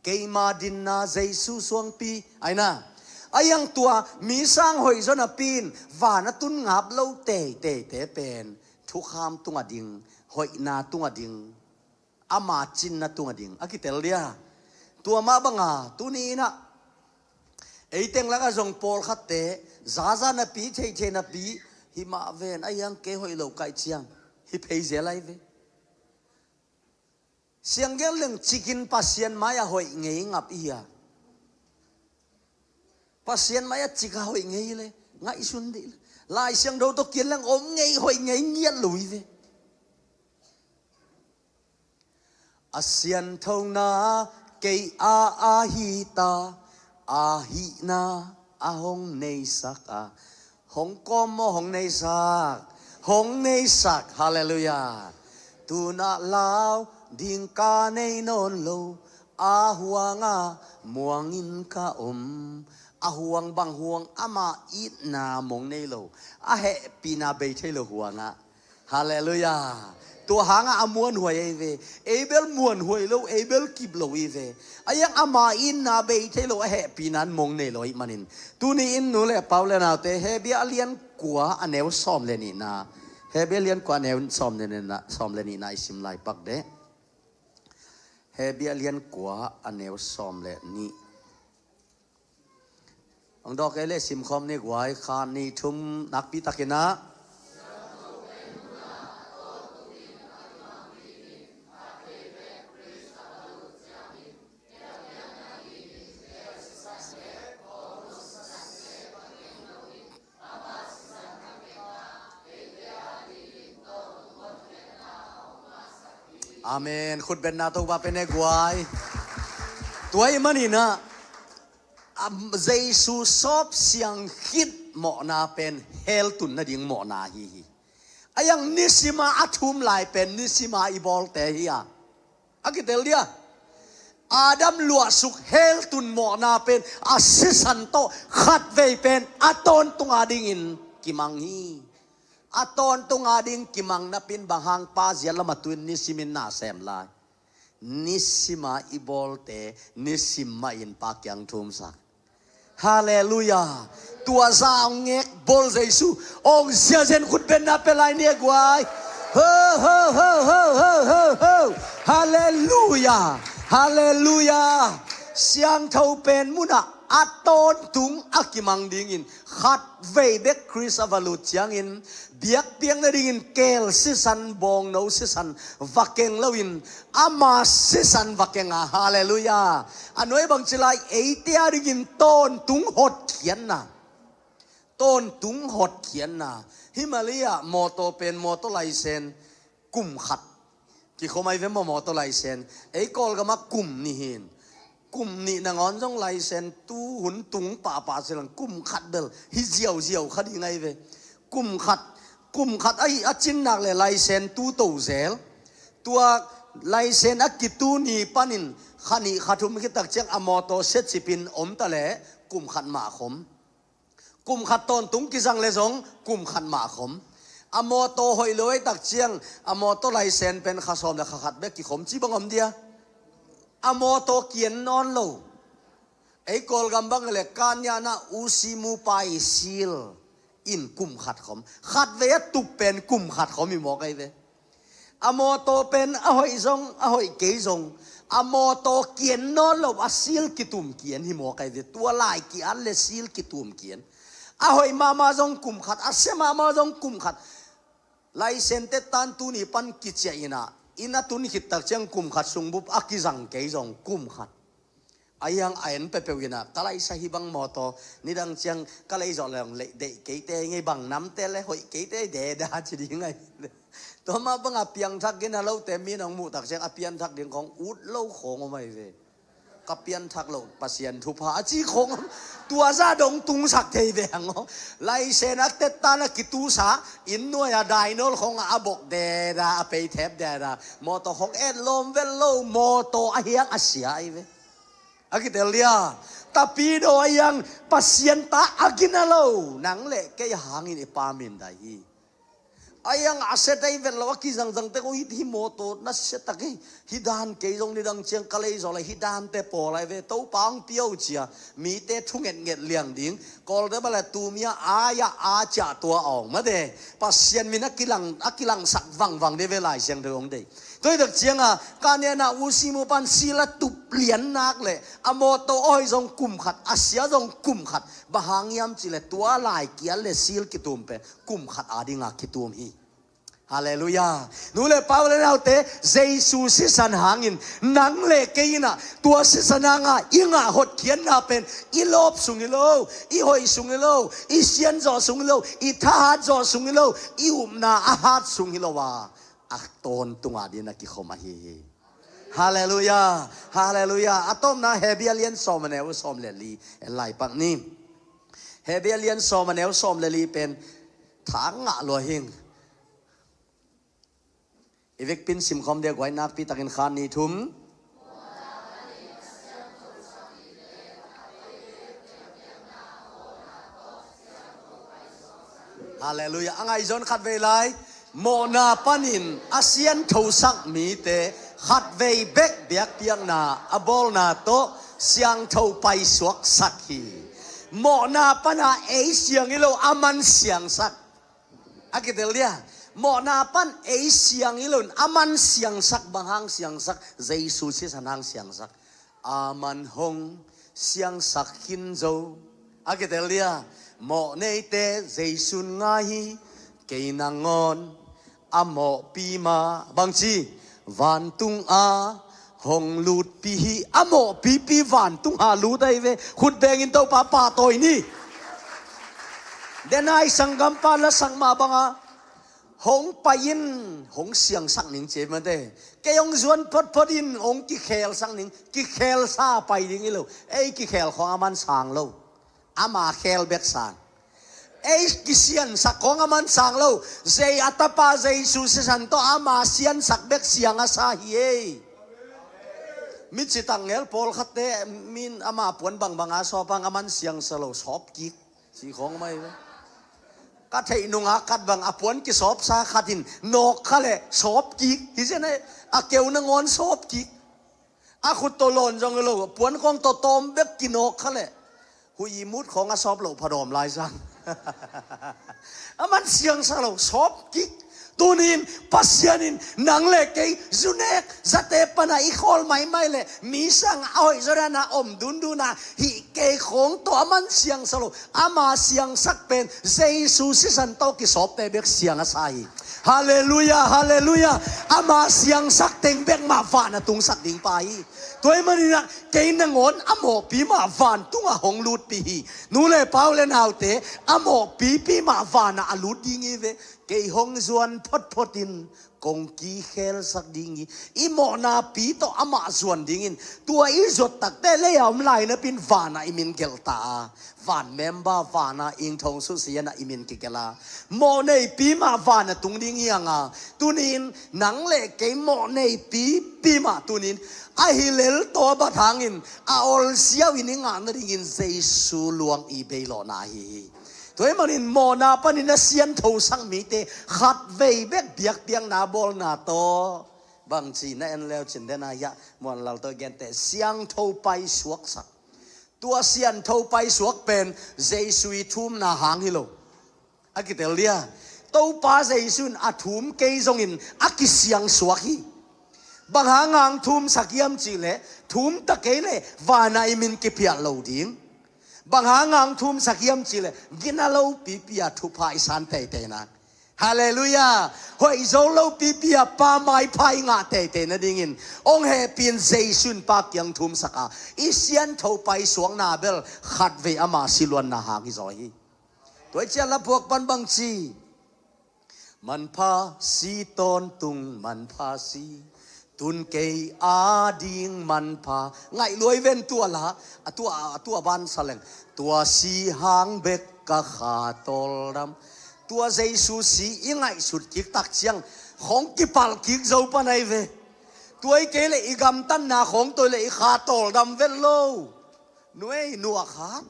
Keima dinna Jesu suangpi aina. A iang tua mi sang hoih zaw napi in van a tun ngap lo teiteite pen thukham tunga ding, hoihna tunga ding, ama cinna tunga ding a kitel dia. Tua mah banga tuni inah eiteng laka zong pawlkhatte zaza napi theithei napi himah ven a iang kei hoih lo kaih ciang hi phei zel ai ve. Sianggen leng cikin Pasian mai-ah hoih ngei ngap i hia? Pasian mai-ah cika hoih ngei le ngaihsun dih le Lai Siangtho tawh kian leng om ngei hoih ngei ngiat lo i ve. A sianthona kei a ahita ahihna a hong neisak a hong kawm maw hong neisak, hong neisak. Halleluiah. Tunah lau ding ka nei nawn lo a huanga muangin ka om. A huang bang huang ama itna mong nei lo a hehpihna bei thei lo huanga. Halleluiah. Tua hangah a muanhuai ei ve. Ei bel muanhuai lo, ei bel kip lo i ve. A iang ama itna bei thei lo a hehpihna an mong nei lo ih manin tuni in nu le pau le naute Hebia a lian kua a neu sawm le nihna, Hebia lian kua a neu sawm le nihna, sawm le nihna i sim lai pak deh. Hebia lian kua a neu sawm le nih. Ang dawk ei le simkhawm ni guai khan ni thum nakpi takinah. Amen. Khutbenna Topa pen e guai. Tua ih maninah Jesu sawp siang khit mawhna pen hell tun nading mawhna hi hi. A iang nisima a thum lai pen nisima i bawlte hi a. A kitel dia. Adam luahsuk hell tun mawhna pen a sisan tawh khatvei pen a tawntunga dingin kimang hi. A tawntunga ding kimang napin bang hang pa ziat lam a tuin nisimin na sem lai. Nisima i bawlte nisim mahin pa kiang thumsak. Halleluiah. Tua za ong ngek bol Jesu ong ziazen khutbenna pe lai ni e guai. Ho ho ho ho ho ho ho. Halleluiah. Halleluiah. Siangtho pen munah a tawntung a kimang dingin khatvei bek Khrist a va lut ciangin biakpiakna dingin keel sisan bawngno sisan va keng loin ama sisan va keng a. Halleluiah. A nuai bangci lai eite a dingin tawntung hotkhiatna. Tawntung hotkhiatna. Himaliah mawtaw pen mawtaw laisen kum khat kikhom ai ve maw mawtaw laisen. Ei Kawlgamah kum nih hin. Kum nih nangawn zong laisen tu hun tung pahpah silang kum khat bel hi ziauziau kha ding ai ve. Kum khat, kum khat ahi a cinnak le laisen tu to zel. Tua laisen a kitu ni panin kha nih kha thum khit tak ciang a mawtaw siacipin om ta le kum khat mah khom. Kum khat tawntung kizang le zong kum khat mah khom. A mawtaw hoih lo ei tak ciang a mawtaw laisen pen kha sawm le kha khat bek kikhom ci bang om dia. A mawtaw kian nawn lo. Ei Kawlgam bang le kaniana usimu pai sil in kum khat khom. Khatvei a tup pen kum khat khom i mawk ei ve. A mawtaw pen a hoih zong a hoih kei zong, a mawtaw kian nawn lo a sil kitum kian hi mawk ahi ve. Tua lai kian le sil kitum kian, a hoih mahmah zong kum khat, a sia mahmah zong kum khat. Laisen tettan tuni pan kiciah inah, inn a tun khit tak ciang kum khat sung bup a kizang kei zong kum khat. A hiang a en peuhpeuh inah, ka laisa hi bang mawtaw, nidang ciang ka lei zawh leng lei deih keite ngei, bang namte le hoih keite deda ci ding ahi. Tua mah bangah piangthak gina lote mi nong muh tak ciang a pianthak ding khong ut lo khong om ahi ve. Ka pianthak lo Pasian thupha a ci khong om. Tua zah dong tungsak thei ve hang aw. Laisen a tettan a kitusa, inn nuai a dainawl khong a bok deda, a peithep deda, mawtaw khong et lawm vel lo, mawtaw a hiang a sia ahi ve. A kitel dia, tapidaw a hiang Pasian ta a gina lo, nang le kei hangin i Pa min dai hi. A hiang a sia tei vet lo, a kizangzang tek uh hi, hi mawtaw na sia tak hi. Hi dan kei zong nidang ciang ka lei zaw lai, hi dante pawl lai ve, Topa hong pia uh cia, mite thu ngetnget liang ding, Kawlte bale tumia a ya a cia tua awng mate. Pasian min a kilang, a kilangsak vangvang de ve Lai Siangtho hong dei. Tua hi tak cianga, ka nena u simu pan sila tup lian nak le, a mawtaw a hoih zong kum khat, a sia zong kum khat. Bang hang hiam cih le tua lai kian le sil kitum pen kum khat a dinga kitum hi. Halleluiah. Nu le pa u le naute, Jesu sisan hangin nang le kei inah tua sisan hanga i ngah hotkhiatna pen i lawp sung hi lo, i hoih sung hi lo, i sianzawh sung hi lo, i thahatzawh sung hi lo, i upna a hat sung hi lo a, a tawntunga dina kikhom ahi hi. Halleluiah. Halleluiah. A tawpna Hebru a lian sawm a neu sawm le li en lai pak ni. Hebru a lian sawm a neu sawm le li pen thang ngah lua hing. I vekpin simkhawm dia guai, nakpi takin khan ni thum. Halleluiah. A ngaihzawn khatvei lai. Mawhna panin a sianthosak mite khatvei bek biakpiakna a bawlna tawh siangtho paisuaksak hi. Mawhna pana ei siang hi lo, a man siangsak. A kitel dia, mawhna pan ei siang hi lo in a man siangsak. Bang hang siangsak? Jesu sisan hang siangsak. A man hong siangsak khin zo. A kitel dia, mawh neite Jesun ngai hi, kei nangawn a mawhpi mah bangci, vantung a hong lutpi hi. A mawhpipi vantung a lut ahi ve. Khut bengin Topa pahtawi ni. Denai sanggampa lasak mah banga, hong pai in hong siangsak ning ci mate. Kei hong zuan photphot in hong kikhelsak ning. Kikhelsa pai ding hi lo. Ei kikhel khong a man sang lo. Ama khel bek sang. Ei kisiansak khong a man sang lo. Zei a tapa Jesu sisan tawh ama siansak bek siang a sa hi ei. Mici tangngel pawlkhatte min ama puan bangbanga sawpang a man siangsa lo, sawp kik. Ci khong mai ve. Ka theih nunga khat bang a puan kisawpsa khatin nawk kha le sawp kik. Hi zen a keu nangawn sawp kik. A khut tawh lawn zong hi lo, puan khawng tawh tawm bek kinawk kha le, huih i mut khawng a sawp loh phadawm lai sang. A man siangsa lo, sawp kik. Tunin Pasian in nang le kei zunek zate pana i khawl maimai le, mi sang a hoih zaw dana om dunduna hih kei khawng tawh a man siangsa lo. Ama siangsak pen Jesu sisan tawh kisawpte bek siang a sa hi. Halleluiah, halleluiah. Ama siangsak teng bek mah van a tungsak ding pa hi. Tua ahih maninah kei nangawn a mawhpi mah vantungah hong lutpi hi. Nu le pa u le naute, a mawhpipi mah vanah a lut ding hi ve. Kei hong zuan photphot in kong kikhelsak ding hi. I mawhnapi tawh amah zuan dingin, tua i zuat takte lei a om lai napin vanah i min gelh ta a, van member, vana ingthong susianah i min kigelh a, mawh neipi mah van a tung ding hi hang a. Tunin nang le kei mawh neipipi mah tunin a hi lel tawh a bat hangin a olsiau in i ngah nadingin Jesu luang i beilawhna ahi hi. Tua ahih manin mawhna panin a sianthosak mite khatvei bek biakpiakna bawlna tawh, bangci na en leu cin dena hiah muanlal tawh i gente, siangtho paisuaksak. Tua siantho paisuak pen Jesu i thumna hang hi lo. A kitel dia, Topa Jesu in a thum kei zongin a kisiangsuak hi. Bang hang hang thumsak hiam cihleh, thum ta kei leh vanah i min kiphial lo ding. Bang hang hang thumsak hiam cihleh, gina lo pipi a thupha i san teitei nak. Halleluiah. Hoih zo lo pipi a Pa maipha i ngah teitei nadingin hong hehpih in Jesu in Pa kiang thumsak a, i siangtho paisuakna bel khatvei ama siluanna hang hi zaw hi. Tua i ciang la phuak pan bang ci? Manpha si tawntung manpha si, tun kei ading manpha. Ngaih luai ven tua la, a tua, a tua ban sa leng. Tua si hang bek ka kha tawldam. Tua Jesu si i ngaihsut kik tak ciang khawng kipalh kik zo pan ahi ve. Tua i kei leh i gamtatna khawng toi leh i kha tawldam vet lo. Nuai nuak khat.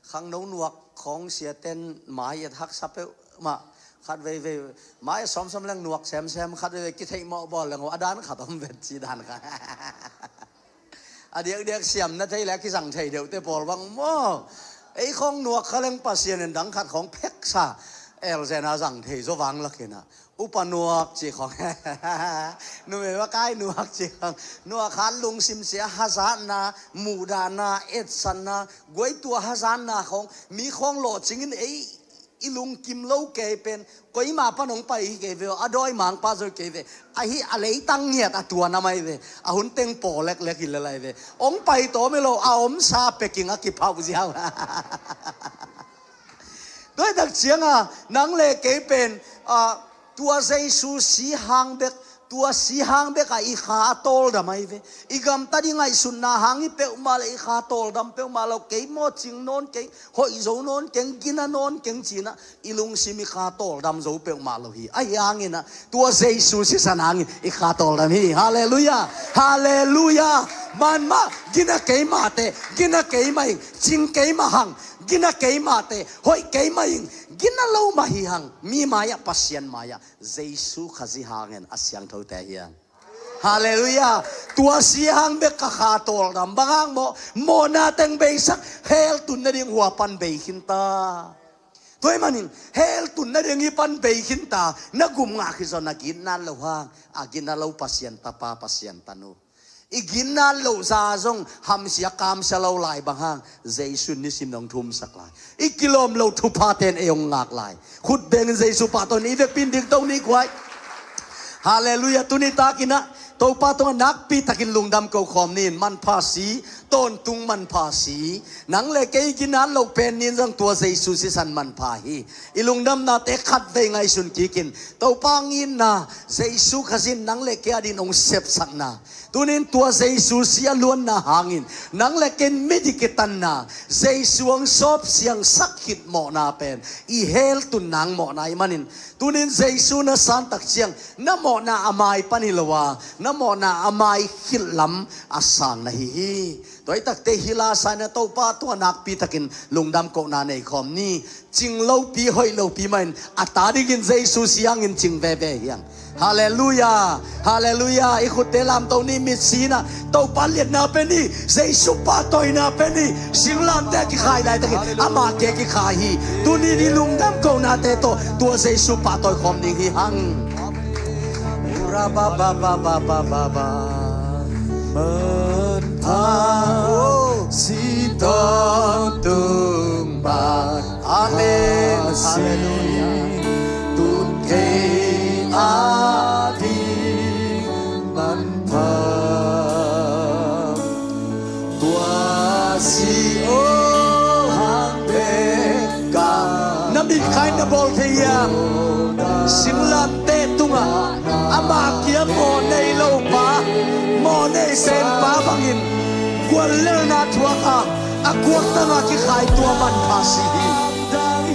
Khangno nuak khawng siaten mai et haksa peuhmah. Khat veivei mai et sawmsawm leng nuak semsem, khat veivei kitheih mawh bawl leng a dan khat om vet ci dan khat. A diakdiak siam na thei leh a kizang thei deuhte pawl bang maw. Ei khawng nuak kha leng Pasian in dang khat khawng pheksa elzena zang thei zaw vang lakinah. Upa nuak cih khawng. Numei va kai nuak cih khawng. Nuak khat lungsim sia hazatna, muhdahna, etsatna, guaitua hazatna khawng. Mi khawng lawhcingin ei i lungkim lo kei pen. Koima pan hong pai hi kei ve aw, a dawi mangpa zaw kei ve. Ahi a leitang ngiat a tua na mai ve. A hun teng paw leklek hi lelai ve. Hong pai tawm hi lo, a omsa peking a kiphauh ziau. Tua hi tak cianga, nang le kei pen, a, tua Jesu si hang bek, tua si hang bek a i kha a tawldam ahi ve. I gamtat i ngaihsutna hang hi peuhmah le i kha tawldam peuhmah lo, kei mawcing nawn keng, hoih zo nawn keng, gina nawn keng cinah, i lungsim i kha tawldam zo peuhmah lo hi. Ahi hanginah, tua Jesu sisan hangin i kha tawldam hi. Halleluiah. Halleluiah. Manmah, gina keimahte, gina keimah ing, cing keimah hang, gina keimahte, hoih keimah ing, gina lo mah hi hang, mi mai-ah, Pasian mai-ah, Jesu Khazih hangin a siangthote hi hang. Halleluiah. Tua si hang bek ka kha tawldam, bang hang maw, mawhna teng beisak, hell tun nading hua pan bei khin ta. Tua ahih manin, hell tun nading hi pan bei khin ta, na gum ngah khit zaw na gitna lo hang, a gitna lo Pasian tapa, Pasian tanu. I gitna loh za zong hamsia kamsia lo lai bang hang, Jesu in nisim dong thumsak lai. I kilawm loh thupha ten ei hong ngak lai. Khut bengin Jesu pahtawi ni, i vekpi in dikto ni kuai. Halleluiah, tuni takinah, Topa tungah nakpi takin lungdam ko khawm ni in, manpha si, tawntung manpha si. Nang le kei i gitna loh pen ni in zong tua Jesu sisan manpha hi. I lungdamnate khatvei ngaihsun kikin, Topa ngitna, Jesu Khazih in nang le kei adin hong sepsakna. Tunin tua Jesu si a luanna hangin, nang le ken midik i tanna, Jesu hong sawp siangsak khit mawhna pen, i hell tun nang mawhna ahih manin, tunin Jesu na santak ciang, na mawhna a mai pan hi lo a, na mawhna a mai khilh lam a sang na hi hi. Tua hi takte hi la sa inah Topa tungah nakpi takin lungdam kohna nei khawm ni. Cing lopi, hoih lopi mahin, a ta dingin Jesu si hangin cing veve hi hang. Halleluiah, halleluiah. I khutte lamto ni, mitsi inah Topa liatna pe ni, Jesu pahtawina pe ni. Singlamteh a kikhai laitakin amah kei a kikhai hi. Tuni ni lungdam kohnate tawh tua Jesu pahtawi khawm ding hi hang. Ura ba ba ba ba ba ba ba. Manpha si tawntung man. Amen. Halleluiah. Tun kei a ding manpha. Tua si hang bek ka. Na mit khai na bawl thei hiam? Singlamteh tungah amah kia mawh nei lo pa, mawh nei pen pa bangin guallelna thuak a, a kuak tangah kikhai tua manpha si hi.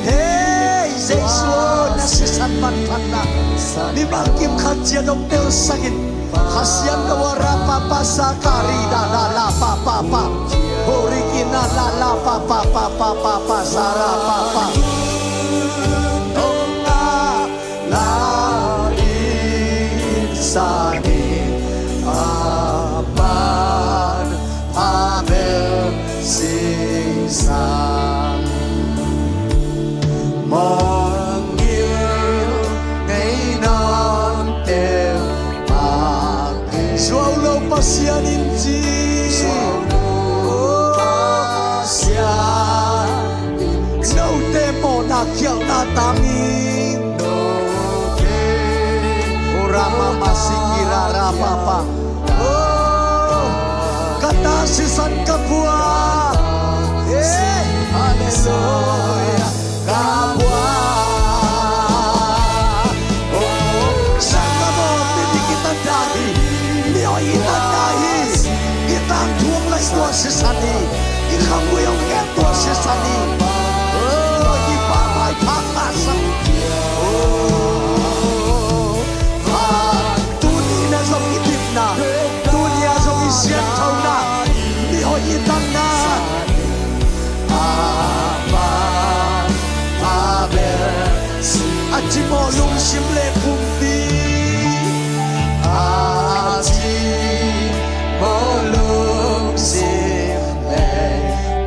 Hei Jesu aw, na sisan manphatna mi bangkim khat ciat hong telsangin. Khasiam na wara papa sa kari da da la papa pa. Horikina la la papa papa papa sara papa. Nonga la in sani aman abel sing sang. Mo Sian in ci. Oh, Pasian, note mawhna khialhna tangin. Oh, Rama Masiki Rara Papa. Oh, ka ta sisan ka pua. Eh, hallelujah. Ka pua. Oh, sanggamon, mi dik i tanna hi. Mi hoih i tanna hi. I tangthu hong laih tua sisan hi. I khamui hong gen tua sisan hi. Oh, i pamai pha ngah sak. Oh, pha. Tuni-in ah zong i dikna, tuni-ah zong i sianthona, mi hoih i tanna. A cimawh lungsim le pumpi, a cimawh lungsim le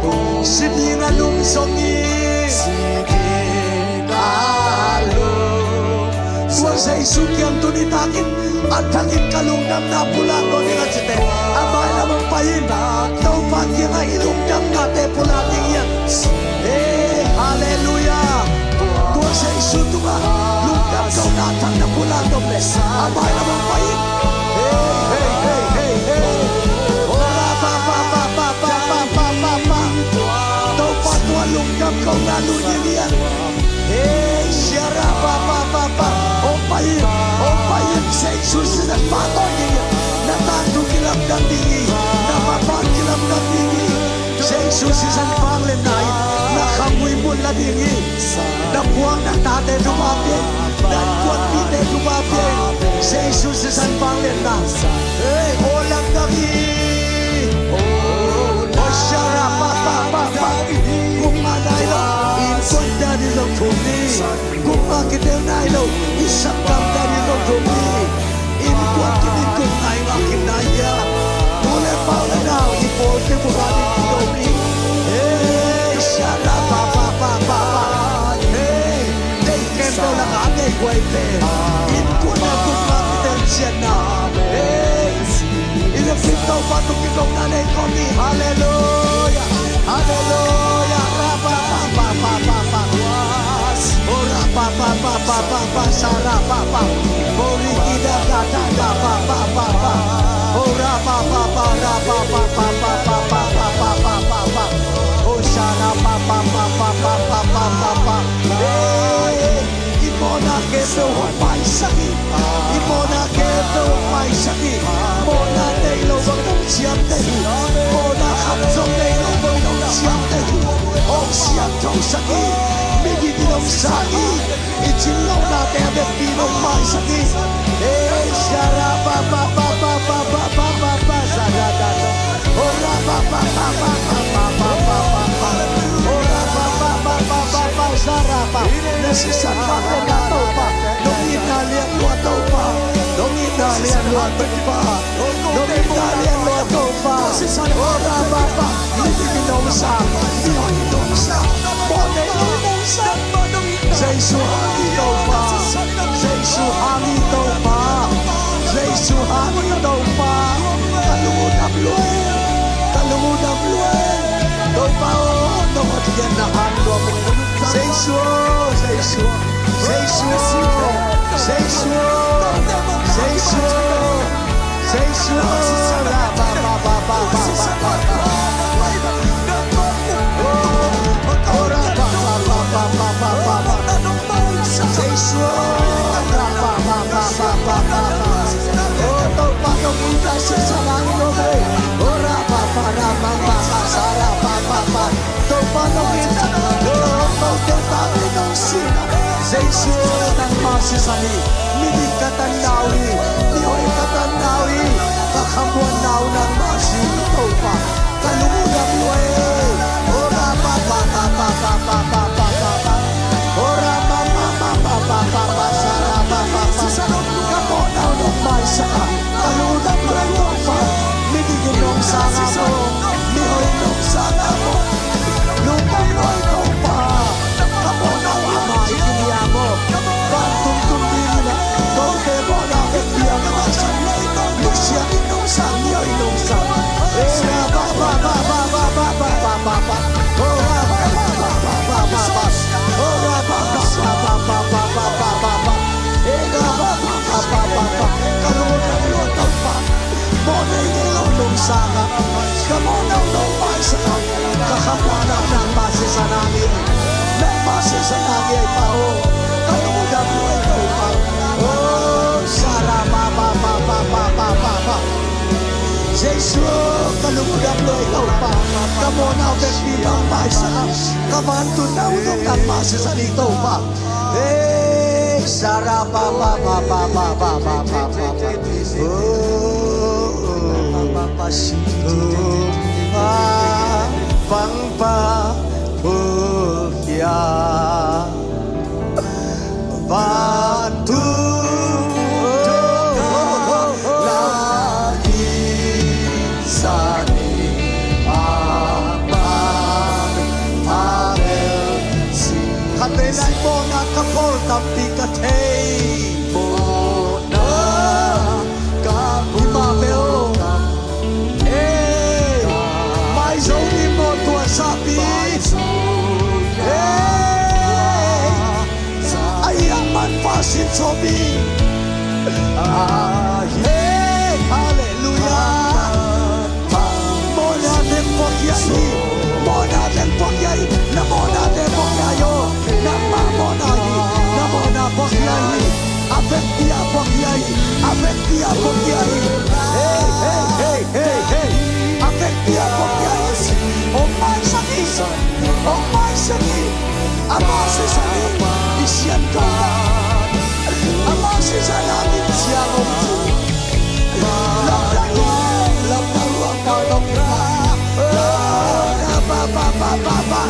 pumpi. Sining a lungzong i, sining a lung. Tua Jesu kiang tuni takin a thangin ka lungdamna pulak lo ding a cite, a mailam hong pai in, Topa kiangah i lungdamnate pulak ding hi hang. Hey, hallelujah. Tua Jesu tungah lungdam kohna thangna pulak lo le, a mailam hong pai in. Hey, hey, hey, hey, hey. Ora pa, pa, pa. Topa tua lungdam kohna lut ding hi hang. Hey, siara pa, pa, pa, pa. Hong pai in, hong pai in, Jesu sisan pahtawi ding hi. Na tangthu kilamdang ding hi. Na mapang kilamdang ding hi. Jesu sisan vangliatna in na khamui bul la ding hi. Na puak na tate thupha pia in. Na innkuanpihte thupha pia in. Jesu sisan vangliatna. Hey, aw lamdang hi. Aw siara pa, pa, pa, pa. Kum nga nai lo, innkuan dadi zong thum ni. Kum nga kitel nai lo, i sanggam dadi zong thum ni. Innkuan kim, innkuan nai nga kim nai hia. Nu le pa u le nau, i pawlte buh a ding kido ni. Hey, siara pa, pa, pa, pa, pa. Hey, deih khempeuh lakah a deih huaite. Innkuan a kum nga kitel ciatna. Hey, i lungsim Topa tung kido na nei khawm ni. Halleluia. Halleluia. Ra pa, pa, pa, pa, pa, pa. Oh, ra pa, pa, pa, pa, pa, pa, sa, ra pa, pa. Oh, ri, ki, da, da, da, da, pa, pa, pa, pa. Oh, ra pa, pa, pa, ra pa, pa, pa, pa. Oh, sa, ra pa, pa, pa. Hey. I mawhna khempeuh hong maisak hi. I mawhna khempeuh hong maisak hi. Mawhna nei lo bang nong ciamteh hi. Mawhna khat zong nei lo bang nong ciamteh hi. Hong siangthosak hi. Midik in hong sang hi. I cin lohnate a vekpi in hong maisak hi. Hey, siara pa, pa, pa, sa, ra, da, da. Ora pa, pa, pa. Ora pa, pa, pa, sa, ra, pa. Na sisan vangliatna Topa. Nong itna lian lua Topa. Nong itna lian lua Topa. Nong itna lian lua Topa. Ora pa, pa. Midik in hong sang. Midik in hong sang. Mawhnei in hong sang. Jesu hang hi Topa. Jesu hang hi Topa. Jesu hang hi Topa. Ka lungdam lua e. Ka lungdam lua e. Topa aw, nong hotkhiatna hang lua. Jesu aw, Jesu aw. Jesu aw. Jesu aw. Jesu aw. Jesu, ra pa, pa, pa. Ora pa, pa, pa. Jesu, ra pa, pa, pa. Oh, Topa, nong itna sisan hang lo e. Ora pa, pa, ra pa, pa, pa, sa, ra pa, pa, pa. Topa nong itna, nong itna, nong itna. Jesu nangmah sisan hi, midik ka tanna uh hi, mihoih ka tanna uh hi, ka khamuanna uh nangmah si hi Topa, ka lungdam lua e. Ora pa pa pa pa pa. Ora pa pa pa pa pa pa sa ra pa pa pa. Ka mawhna uh nong maisak a, ka lungdam lua e Topa, midik in nong sang a maw, mihoih in nong sang a maw. Lungdam lua e Topa, ka mawhna uh a mai kim hi a maw. Vantung tung ding in a, kote mawhna vekpi a maisak, nusia in nong sang hi Nei ngei lo nong sangah, ka mawhna uh nong maisak ah, ka khamuanna uh nangmah sisan a ngei, nangmah sisan a ngei Pa aw. Ka lungdam lua hi Topa. Oh, sara pa pa pa pa pa pa pa pa. Jesu, ka lungdam lua hi Topa. Ka mawhna uh vekpi nong maisak ah, ka vantunna uh zong nangmah sisan hi Topa. Hey, sara pa pa pa pa pa pa pa pa pa. Oh, oh, oh, oh, pa, pang pa, oh, yeah. Vantung, oh, oh, oh, oh, la, i, sa, ni, ma, pa, pa, bel, si. Khat vei lai mawhna ka bawl tampi ka thei. Mawhna ka bawl. Hi pa bel. Hey, maizo ni maw tua sahpi. Hey, a hiang man pa sin sawpi. Hey, hallelujah. Mawhna teng pua khia hi. Mawhna teng pua khia hi. Na mawhna teng pua khia hi. Nangmah mawhna hi. Na mawhna pua khia hi. A vekpi a pua khia hi. A vekpi a pua khia hi. Hey, hey, hey, hey, hey. A vekpi a pua khia hi. Hong maisak hi. Hong maisak hi. Amah sisan hi. I siangtho amah sisan a min siang om hi. Lamdang lua, lamdang lua, pa nong ina. Pa, pa, pa, pa, pa.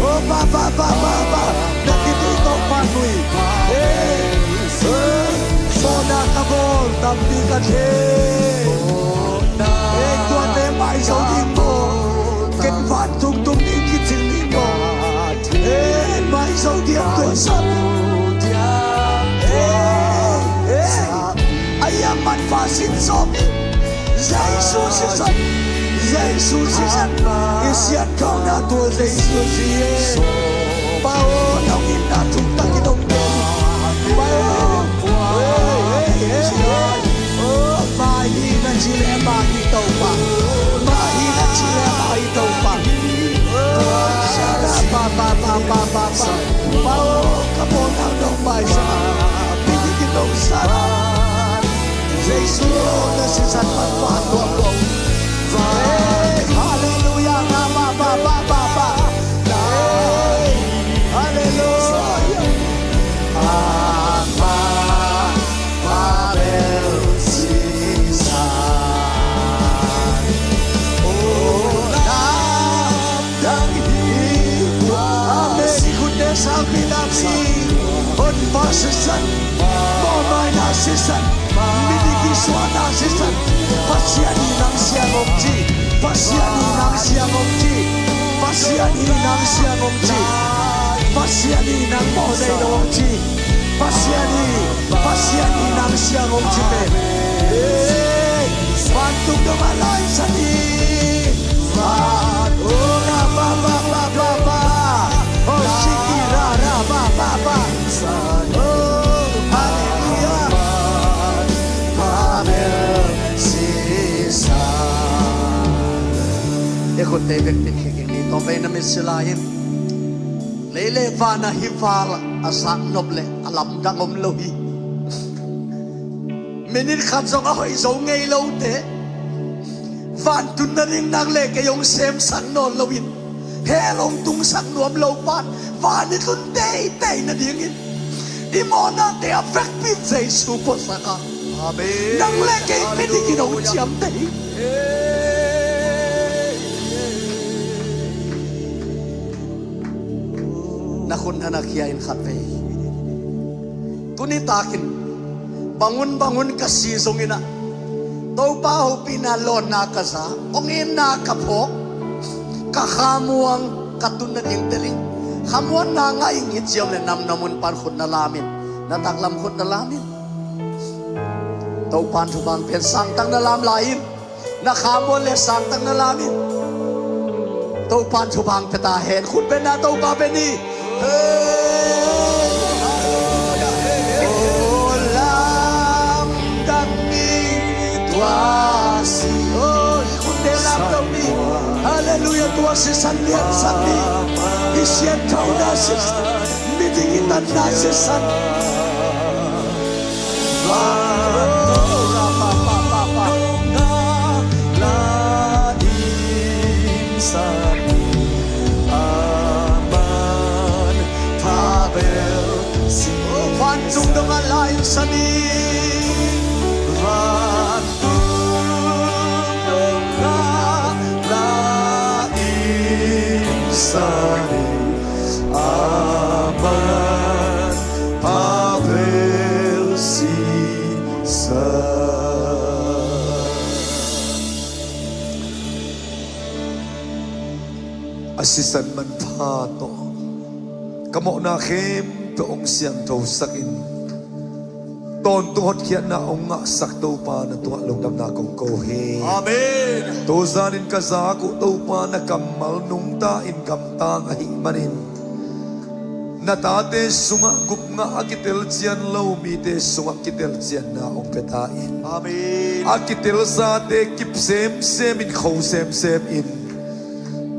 Oh, pa, pa, pa, pa, pa. Na kituh Topa nui. Hey, hey. Mawhna ka bawl tampi ka thei. Hey, tuate maizo ding maw. Kei vantung tung ding kicing ding maw. Hey, maizo diam tua sap. Hey, hey. A hiang man pa sin sawpi. Jesu sisan, Jesu sisan. I siangthona tua Jesu sisan. Pa aw, nong itna thuk takin om kei. Pa aw, hey, hey, hey, hey. Oh, maihi na ci leh maihi Topa. Maihi na ci leh maihi Topa. Sara pa, pa, pa, pa, pa, pa. Pa aw, ka mawhna uh nong maisak. Midik in nong san. Jesu aw, na sisan pan pa tua ko. Hey, hallelujah, na pa, pa, pa, pa, pa. Hey, hallelujah. Amah pa bel sisan. Oh, na Amen. I khutna sangpi dang hi. Honpa sisan, mawhmaina sisan, midik i suahna sisan. Pasian hi nang siang om ci. Pasian hi nang siang om ci. Pasian hi nang siang om ci. Pasian hi nang mawh nei lo om ci. Pasian hi, Pasian hi nang siang om ci pen. Hey, vantung dong a lai sa hi. Van, oh, ra, ba, ba, ba, ba, ba. Oh, siki, ra, ra, ba, ba, ba. Oh, hallelujah. Amen. Sisa. E khut te bek tin khik ing ni, tawm vei na mit si lai in. Lei le van ah hih val a sak nop leh a lamdang om lo hi. Minit khat zong a hoih zo ngei lote, vantunna ding nang le kei hong semsak nawn loin, hell hong tungsak nuam lo pan van i tun teitei nadingin i mawhnate a vekpi in Jesu puasak a. Amen. Nang le kei midik in hong ciamteh hi. Na khut na na khia in khat vei. Tuni takin bangun bangun ka si zongin ah, Topa hopihna lawnna ka za, hong itna ka phawk, ka khamuang ka tun nading tel hi. Khamuanna ngah ing i ciam le namnam un pan khut na lam in, na taklam khut na lam in. Topan thubang pian, sangtang na lam lai in. Na khamuan le sangtang na lam in. Topan thubang pia ta hen, khut beng na Topa beng ni. Hey. Oh, lamdang ni tua Tua sisan liansan ni, i sianthona sisan, miding i tanna sisan. Vantung dongah la insan in. Vantung dongah la insan in. Aman pha bel sisan. A sisan manpha tawh ka mawhna khempeuh hong siangthosakin tawntung hotkhiatna hong ngahsak Topa, na tungah lungdamna kong ko hi. Amen. Tuzanin ka zak uh Topa, na kammal nungta in gamtang ahih manin na tate sungah gupna a kitelcian lo mite sungah kitelcianna hong pia ta in. Amen. A kitelsate kip semsem in, kho semsem in,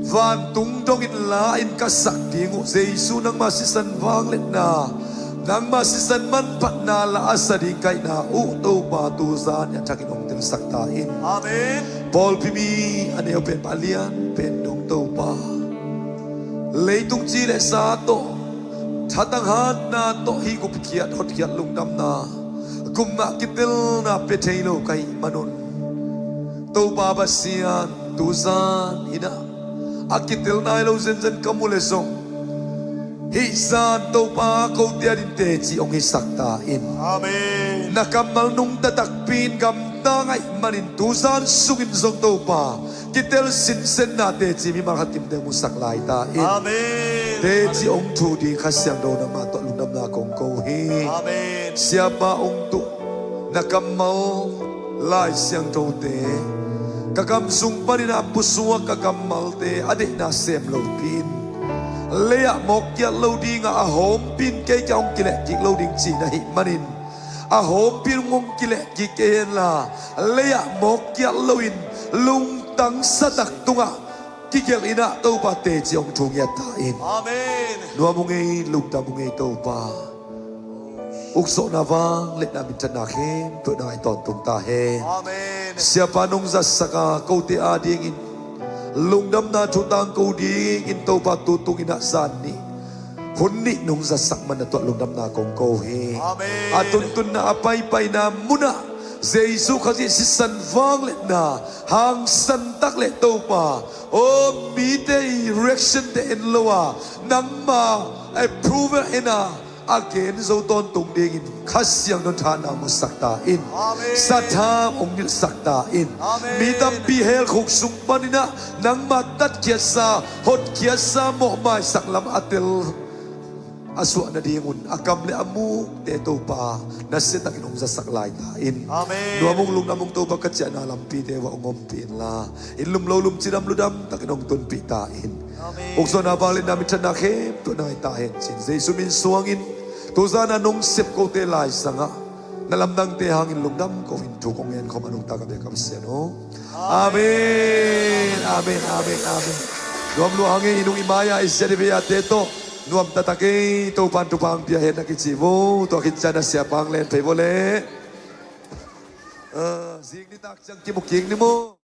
vantung dongin la in ka sak ding uh Jesu, nangma sisan vangliatna, nangma sisan manphatna la a sa ding ka hihna uh Topa, tuzan a thakin hong telsak ta in. Amen. Pawlpi mi a neu pen pah a lian pen dong Topa, leitung ci le sa tawh, thatang hatna tawh hih gupkhiat hotkhiat lungdamna, gupna kitelna pia thei lo ka hih manun, Topa Pasian, tuzan in ah a kitel nai lo zenzen ka mu le zong, hih zan Topa, kote adin teci hong hisak ta in. Amen. Na kammal nungta takpi in gamtang ahih manin tuzan sungin zong Topa, kitel sinsenna teci mimal khat kimteng musak lai ta in. Amen. Teci hong thu ding Kha Siangtho nangmah tawh lungdamna kong ko hi. Amen. Siapa hong tuh na kammal Lai Siangthote ka kam sung panin a pusuak, ka kammalte a deihna sem lopi in, lei-ah mawk kiat lo dingah a hawmpi in kei kiang hong kilehkik lo ding cihna ahih manin, a hawmpi in hong kilehkik kei henla, lei-ah mawk kiat loin lungtang satak tungah kigelh in ah Topa, teci hong thu ngiat ta in. Amen. Nuam ung ei, lungdam ung ei Topa. Ukzawhna, vangliatna, minthanna khempeuh nang a i tawntung ta hen. Amen. Siapa nong zatsak a kote adingin lungdamna thu tangko dingin Topa, tu tungin ah zan nih hun nih nong zatsak man na tawh lungdamna kong ko hi. Amen. A tuntunna, a paipaina munah Jesu Khazih sisan vangliatna hangsan tak le Topa, aw mite i reaction te en lo a, nangma approval en a, a gen zo tawntung dingin Kha Siangtho in tha nang musak ta in. Amen. Sathau hong nilhsak ta in. Amen. Mi tampi hell khuk sung panin ah nangma tatkhiatsa, hotkhiatsa, mawhmaisak lam a tel a suah nadingun a kam le a mukte Topa, na siatakin hong zatsak lai ta in. Amen. Nuam ung, lungdam ung Topa, ka ciahna lampite uah hong ompih inla, inn lum lo lum cidam ludam takin hong tunpih ta in. Amen. Ukzawhna, vangliatna, minthanna khempeuh nang a i ta hen ci-in Jesu min suangin tuzan a nong sep kote Lai Sangah na lamdangte hangin lungdam ko-in thu kong ngen khawm a, nungta ka biak ka Pasian aw. Amen. Amen. Amen. Amen. Nuam lua hang ei, i nung i mai-a i sia i vei-ate tawh nuam taktak ei, Topa'n thupha hong pia hen na kici vo. Tua khit ciang a siapa hong len phei vo leh. Ah, zik nitak ciang kimu kik ni maw.